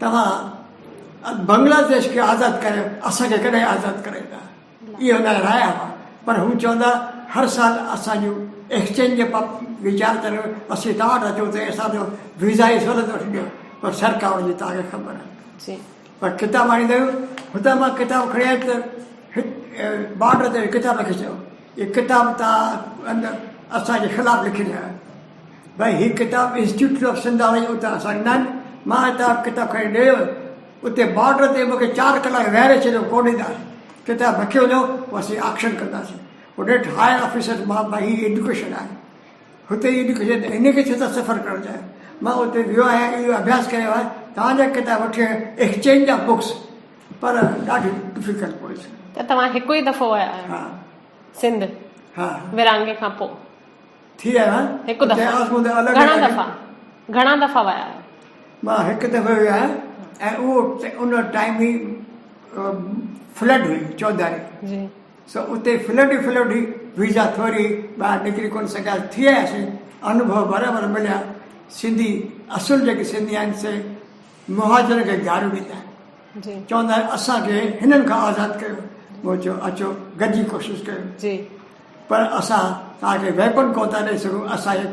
توهان بنگلاديش کي آزاد ڪرايو اسان کي ڪڏهن آزاد ڪرائيندا. اهي هن جا رايا هئا پر هو چوندا هر سال اسان جون ايڪسچينج جي ويچار ڪريو اسين توهان وٽ اچون ته اسان جو ويزا جي سهولت وٺي ڏيو پر سرڪار جي توهان کي خبر آهي پر ڪتاب آڻيندا آهيون هتان مان ڪتاب کڻي آيس ته بارڊر تي ڪتاب رکي ڇڏيو اهي ڪتاب توهان اسان جي خلاف لکي رهيا آهيو ڀائي هي ڪتاب انسٽيٽيوٽ آف سنڌالاجي اتان اسان ڏنا آهن مان هتان ڪتاب کڻي ڏيئي ويس اتي بارڊر تي مون کي چار ڪلاڪ ويهاري ڇڏيو ڪوڏيندا ڪتاب رکي وڃو پوء اسين آڪشن ڪنداسين پوء نيٺ هائر آفيسر مان ڀائي هي ايڊيوڪيشن آهي هتي ايڊيوڪيشن هن کي ڇو ٿا سفر ڪرڻ چاهيو مان اتي ويو آهيان اهو اڀياس ڪيو آهي توهان جا ڪتاب وٺي آيو ايڪسچينج آف بڪس پر ڏاڍي ڊفيڪلٽ پوزيشن. ته توهان هڪ ئي دفعو ويا آهيو ها سنڌ ها ورهاڱي کان پوء؟ ٿي آيو آهيان هڪ دفعو گهڻا دفعا گهڻا دفعا ويا آهيو؟ مان هڪ دفعو ويو آهيان ۽ اهو ان ٽائيم ئي فلڊ هئي چوڌاري جي سو اتي فلڊ ئي فلڊ هئي ويزا ٿوري ٻاهر نڪري ڪونه سگهيا ٿي آياسين انوڀو برابر مليا سنڌي اصل جيڪي سنڌي آهن سي مهاجرن کي گاريون ڏيندا آهن. چوندا آهن اسان کي هنن کان آزاد ڪيو. مون چيو اچو گڏجي ڪوشش ڪيون. پر اسان توهان کي ويپن ڪونه ٿا ڏئي سگهون، اسان جي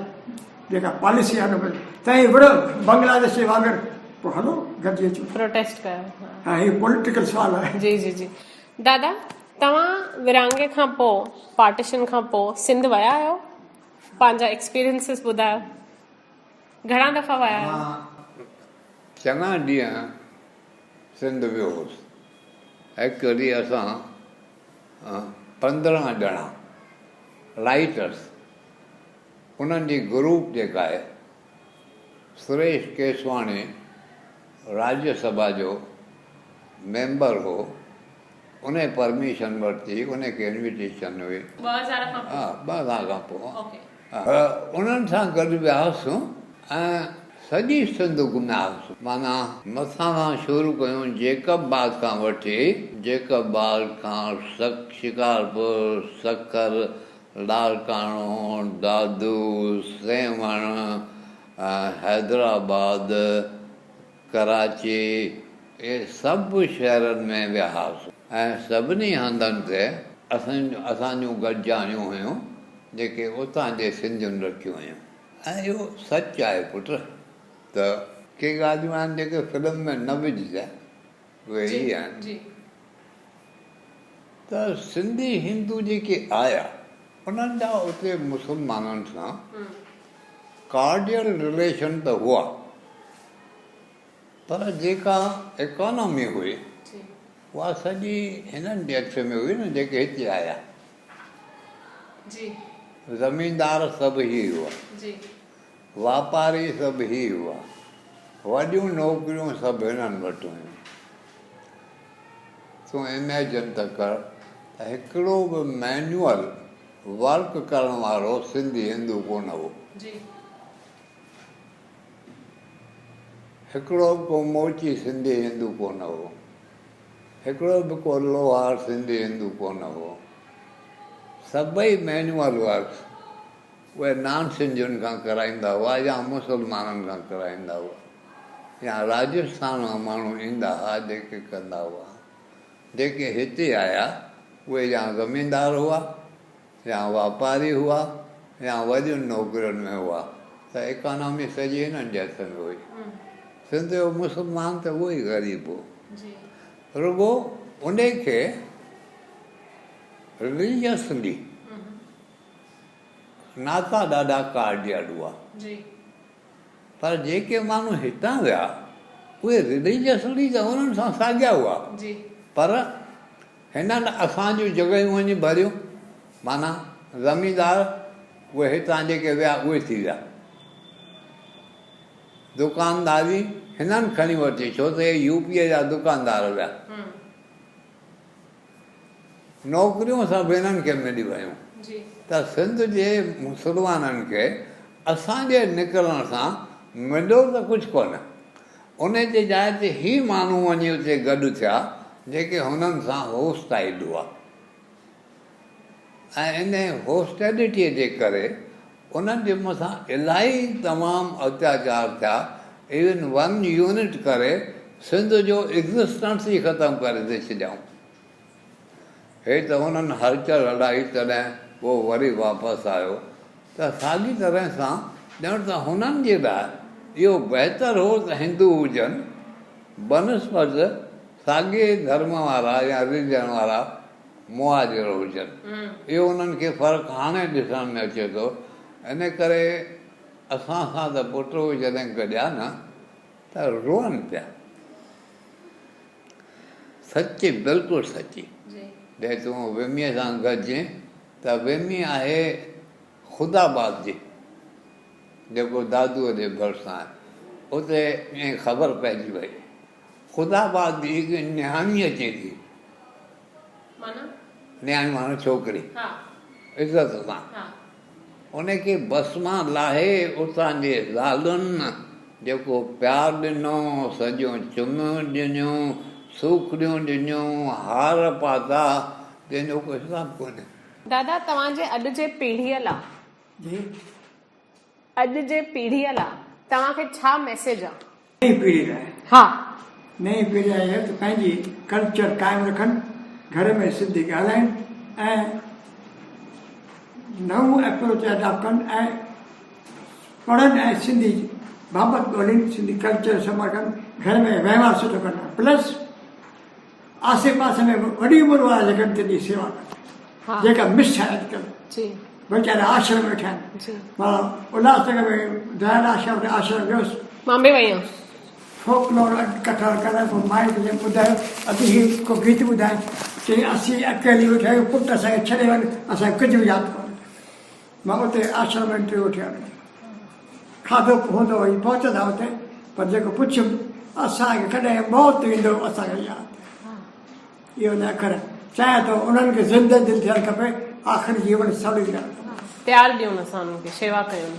جيڪا پاليسي آهي ان ۾ تنهن وڙهو بنگلاديش جي وانگر پوء هلو گڏجي اچون. پروٽيسٽ ڪيو. ها هي پوليٽيڪل سوال آهي. جي جي جي دادا توهان ورهاڱي کان پوء پارٽيشن کان پوء سنڌ ويا آهيو پنهنجا ايڪسپيرينسز ٻڌايو گهڻا دفعا ويا آهيو؟ مان چڱا ڏينهن سنڌ ويو هوس. هڪ ڏينهن اسان 15 ڄڻا رائيٽرس انهن جي گروپ جيڪا آهي سريش ڪيسواڻي راجيه سڀا جو ميمبر هو انهي پرميشن ورتي انهي کي انويٽيشن هئي. 2000 کان پوء؟ ها 2000 کان پوء. انهن سان گڏ وياسون ۽ سڄي سنڌ گهمياسون. معنيٰ مٿان کان شروع ڪيون جيڪب باغ کان وٺي جيڪب باغ کان شڪارپور، سکر، لاڙڪاڻو، دادو، سيوهڻ، حيدرآباد، ڪراچي اهي سڀ شهرن ۾ ويا هئاسون ۽ سڀني هنڌن تي اسان جون گڏجاڻيون هيون جيڪي اتان جي سنڌين رکيون هيون ۽ اهو سچ آهي پٽ ته ڪي ڳالهيون آهن جيڪي فلم ۾ نه وجهجن اهي هي آهن ته سنڌي هندو جيڪي آيا انهن جا اتي مسلمانن سان ڪارڊيل رليشن ته هئا پر جيڪا ايڪانامي هئي اها سڄي هنن جي هٿ ۾ هئي نه جيڪي هتي آيا. زميندار سڀ هي هئا، واپاري سڀ هي هئا، وڏيون نوڪريون سڀ هنن وٽ هيون. تون اميجن ته ڪر ته هڪڙو به مينوئل ورڪ ڪرڻ وارو سنڌي هندو ڪونه هو. هڪڙو به ڪو موچي سنڌي هندو ڪونه هو. هڪڙو به ڪو لوهار سنڌي هندو ڪونه هو. سڀئي مينوئل ورڪس اهي نان سنڌين کان ڪرائيندا هئا يا مسلمانن کان ڪرائيندا هئا يا راجسٿان مان ماڻهو ايندا هئا جيڪي ڪندا هئا. جيڪي هتي آيا اهي يا زميندار هئا يا واپاري هئا يا وڏين نوڪرين ۾ هئا ته ايڪانامي سڄي هنن جي هٿ ۾ هئي. سنڌ جو مسلمان ته اهو ئي غريب هو. رڳو انهي کي رليجسلي ناتا ڏاڍا ڪارڊيل هئا. پر جيڪي ماڻهو هتان ويا اهي رليجسلي ته انهن سان ساڳيا هئا پر هنن اسان جون جڳهيون وڃي ڀريون معنيٰ زميندار اهي هتان جيڪي ويا اهي ٿي ويا. دڪانداري هنن کڻي ورتي ڇو ته اهي يو پيء جا دڪاندار ويا. نوڪريون سڀ هنن کي ملي ويون ته سنڌ جي مسلمانن کي اسان جي نڪرڻ سان مليو ته ڪجهه ڪونه. ان جي جاء تي هي ماڻهو وڃي اتي گڏ ٿيا جيڪي هنن سان هوسٽائيل هئا ۽ انهي هوسٽيلٽيء جي ڪري انهن جي مٿان الاهي تمام اتياچار ٿيا ايون ون يونٽ ڪري سنڌ جو ايگزسٽنس ئي ختم ڪري ٿي ڇڏيائون. هي ته انهن هلچل هلائي تڏهن اهو وري واپس آيو ته ساڳي طرح سان ڄڻ ته هنن جي لاء اهو بهتر هو ته هندو هجن بنسبت ساڳئي ڌرم وارا يا رليجن وارا مهاجر هجن. اهو انهن کي فرق هاڻي ڏسڻ ۾ اچي ٿو. ان ڪري اسان سان ته پٽ اهي جڏهن گڏيا نه ته روئن پيا. سچي بلڪل سچي. جي تون وميء سان گڏجين ته ومي آهي خدا آباد جي جيڪو دادوء جي ڀرسان آهي. اتي ائين خبر پئجي وئي. خدا آباد جي هڪ نياڻي اچي ٿي. معنيٰ؟ نياڻي معنيٰ ڇوڪري. عزت سان. ان کي بس مان لاهي اتان جي زالن جيڪو پيار ڏنو، سڄيون چميون ڏنيون، سوکڙيون ڏنيون، هار پاتا، تنهن جو ڪو حساب ڪونهي. دادا توهان جي اڄ جي پيڙهيء لا. جي. اڄ جي پيڙهيء لا توهان کي ڇا ميسيج آ؟ نئين پيڙهي لاء. ها. نئين پيڙهي آئي آهي ته پنهنجي ڪلچر قائم رکن، گهر ۾ سنڌي ڳالهائين ۽ نئون ايپروچ اڊاپٽ ڪن ۽ پڙهن ۽ سنڌي بابت ڳولين، سنڌي ڪلچر سنڀال ڪن، گهر ۾ وهنوار سٺو ڪن پلس آسي پاسي ۾ وڏي عمر وارا جيڪي آهن تن جي سيوا ڪن جيڪا مس آهي اڄڪلهه ويچارا آشرم ويٺا آهن. مان الهاس نگر ۾ ديال آشرم وٽ آشرم ويس. مان به وئي آهيان. فوڪلور اڄ ڪٺا ڪرڻ پوء مائٽ جنهن ٻڌايو ادي هي ڪو گيت ٻڌائي چيائين اسين اڪيلي ويٺا آهيون پٽ اسان کي ڇڏي وڃ اسان کي ڪجهه به ياد ڪونهي مان اتي آشرم ۾ انٽرويو وٺي آيو کاڌو هوندو وڃي پهچندا اتي پر جيڪو پڇيم اسان کي ڪڏهن موت ايندو اسان کي ياد اهو نه اکر چاهيان ٿو انهن کي زنده دل ٿيڻ کپي آخر جيون سڙي وڃڻ کپي. پيار ڏيون اسان انهن کي شيوا ڪيون.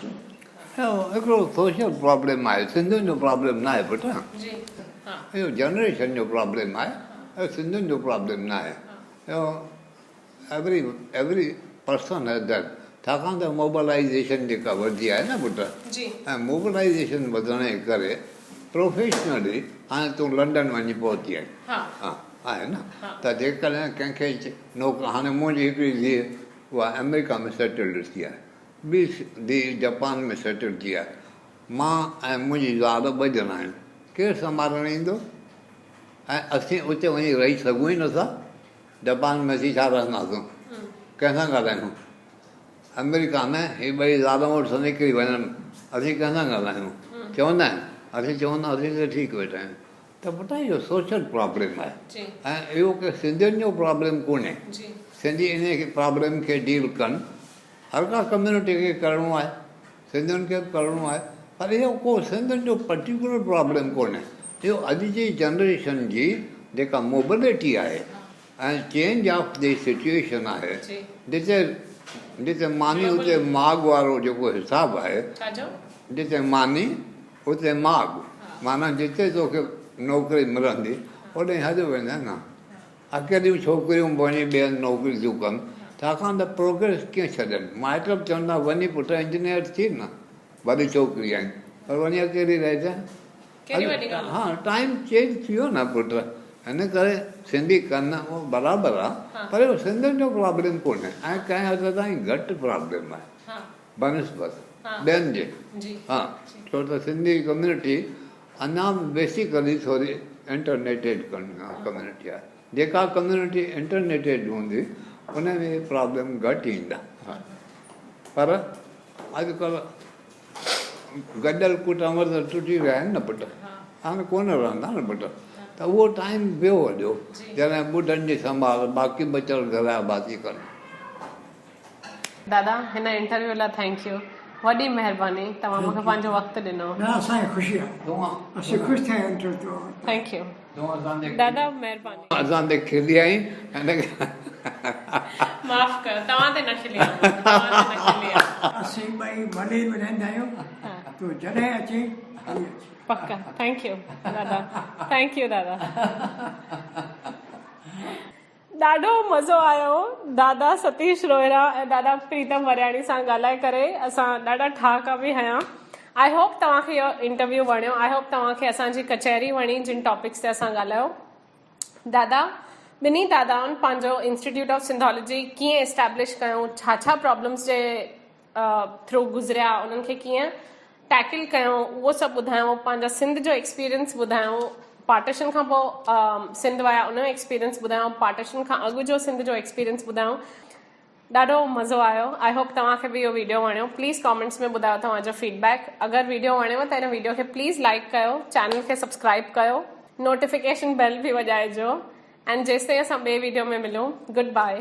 اهو هڪڙو سوشل پرابلم آهي سنڌين جو پرابلم ناهي پٽ. جي ها. اهو جنريشن جو پرابلم آهي اهو سنڌين جو پرابلم ناهي اهو every every person has that ڇاڪاڻ ته موبلائيزيشن جيڪا وڌي آهي نه پٽ جي. ۽ موبلائيزيشن وڌڻ جي ڪري پروفيشنلي هاڻي تون لنڊن وڃي پهتي آهين ها. ها آهي نه ته جيڪڏهن ڪنهن کي نوڪ هاڻي منهنجي هڪڙي ڌيء اها آمريڪا ۾ سيٽلڊ ٿي آهي ٻي ڌيء جپان ۾ سيٽل ٿي آهي مان ۽ منهنجي زال ٻه ڄڻا آهيون ڪير سنڀالڻ ايندو ۽ اسين اتي وڃي رهي سگهون ئي نٿا جپان ۾ اسين ڇا رهنداسون ڪنهن سان ڳالهايون آمريڪا ۾ هي ٻئي زال مڙس نڪري وڃن اسين ڪنهن سان ڳالهايون چوندا آهن اسين چوندا اسين ته ٺيڪ ويٺا آهيون ته پٽ اهو سوشل پرابلم آهي ۽ اهو ڪي سنڌين جو پرابلم ڪونهي سنڌي ان پرابلم کي ڊيل ڪن هر ڪا ڪميونٽي کي ڪرڻو آهي سنڌين کي به ڪرڻو آهي پر اهو ڪو سنڌين جو پرٽيڪولر پرابلم ڪونهي اهو اڄ جي جنريشن جي جيڪا موبلٽي آهي ۽ چينج آف the situation آهي جتي جتي ماني اتي ماڳ وارو جيڪو حساب آهي جتي ماني اتي ماڳ معنيٰ جتي توکي نوڪري ملندي اوڏي هليو ويندين نه. اڪيليون ڇوڪريون به وڃي ٻئي هنڌ نوڪري ٿيون ڪن، ڇاڪاڻ ته پروگريس ڪيئن ڇڏين. مائٽ به چون ٿا وڃي پٽ انجنيئر ٿي نه، وڏي ڇوڪري آهين، پر وڃي اڪيلي رهجانء. ها ٽائيم چينج ٿي ويو نه پٽ، ان ڪري سنڌي ڪن اهو برابر آ، پر اهو سنڌين جو پرابلم ڪونهي ۽ ڪنهن حد تائين گهٽ پرابلم آهي. بنسبت ٻين جي ها ڇو ته سنڌي ڪميونٽي اڃا به بيسيڪلي ٿوري انٽرنيٽيڊ ڪميونٽي آهي جيڪا ڪميونٽي انٽرنيٽيڊ هوندي ان ۾ پرابلم گهٽ ايندا پر اڄڪلهه گڏيل ڪٽنب ته ٽٽي ويا آهن نه پٽ هاڻي ڪونه رهندا نه پٽ ته اهو ٽائيم ويو هليو جڏهن ٻڍن جي سنڀال باقي بچيل گهر جا ڀاتي ڪن. دادا هن انٽرويو لاء thank you وڏي مهرباني توهان مونکي پنهنجو وقت ڏنو. نه اسان کي خوشي آهي اسين خوش ٿيا آهيون انٽرويو تو ورتو. Thank you دادا مهرباني. اسان تي کلي آئين هن کي. معاف ڪيو توهان تي نه کلي آيان مان توهان تي نه کلي آيان. اسين ٻئي ملير ۾ رهندا آهيون تون جڏهن اچين هلي اچ. پڪ thank you دادا thank you دادا. ڏاڍو مزو آيو دادا ستيش روهيرا ۽ دادا پريتم ورياڻي سان ڳالهائي ڪري اسان ڏاڍا ٺاهڪا به هنيا I hope توهان کي اهو انٽرويو وڻيو I hope توهان کي اسان جي ڪچهري وڻي جن ٽاپڪس تي اسان ڳالهايو دادا ٻنهي دادائن پنهنجو انسٽيٽيوٽ آف سنڌالاجي ڪيئن اسٽيبلش ڪيو ڇا ڇا پرابلمس جي ٿرو گذريا انهن کي ڪيئن ٽيڪل ڪيو اهو سڀ ٻڌايو پنهنجا سنڌ جو ايڪسپيرينس ٻڌايو پارٽيشن کان پوء سنڌ ويا ان جو ايڪسپيرينس ٻڌايو پارٽيشن کان اڳ جو سنڌ جو ايڪسپيرينس ٻڌايو ڏاڍو مزو آيو I hope توهان کي به اهو ويڊيو وڻيو پليز ڪامينٽس ۾ ٻڌايو توهان جو فيڊ بيڪ اگر ويڊيو وڻيو ته ان ويڊيو کي پليز لائڪ ڪيو چينل کي سبسڪرائب ڪيو نوٽيفڪيشن بيل به وڄائجو ۽ جيستائين اسان ٻئي ويڊيو ۾ ملون گڊ باء.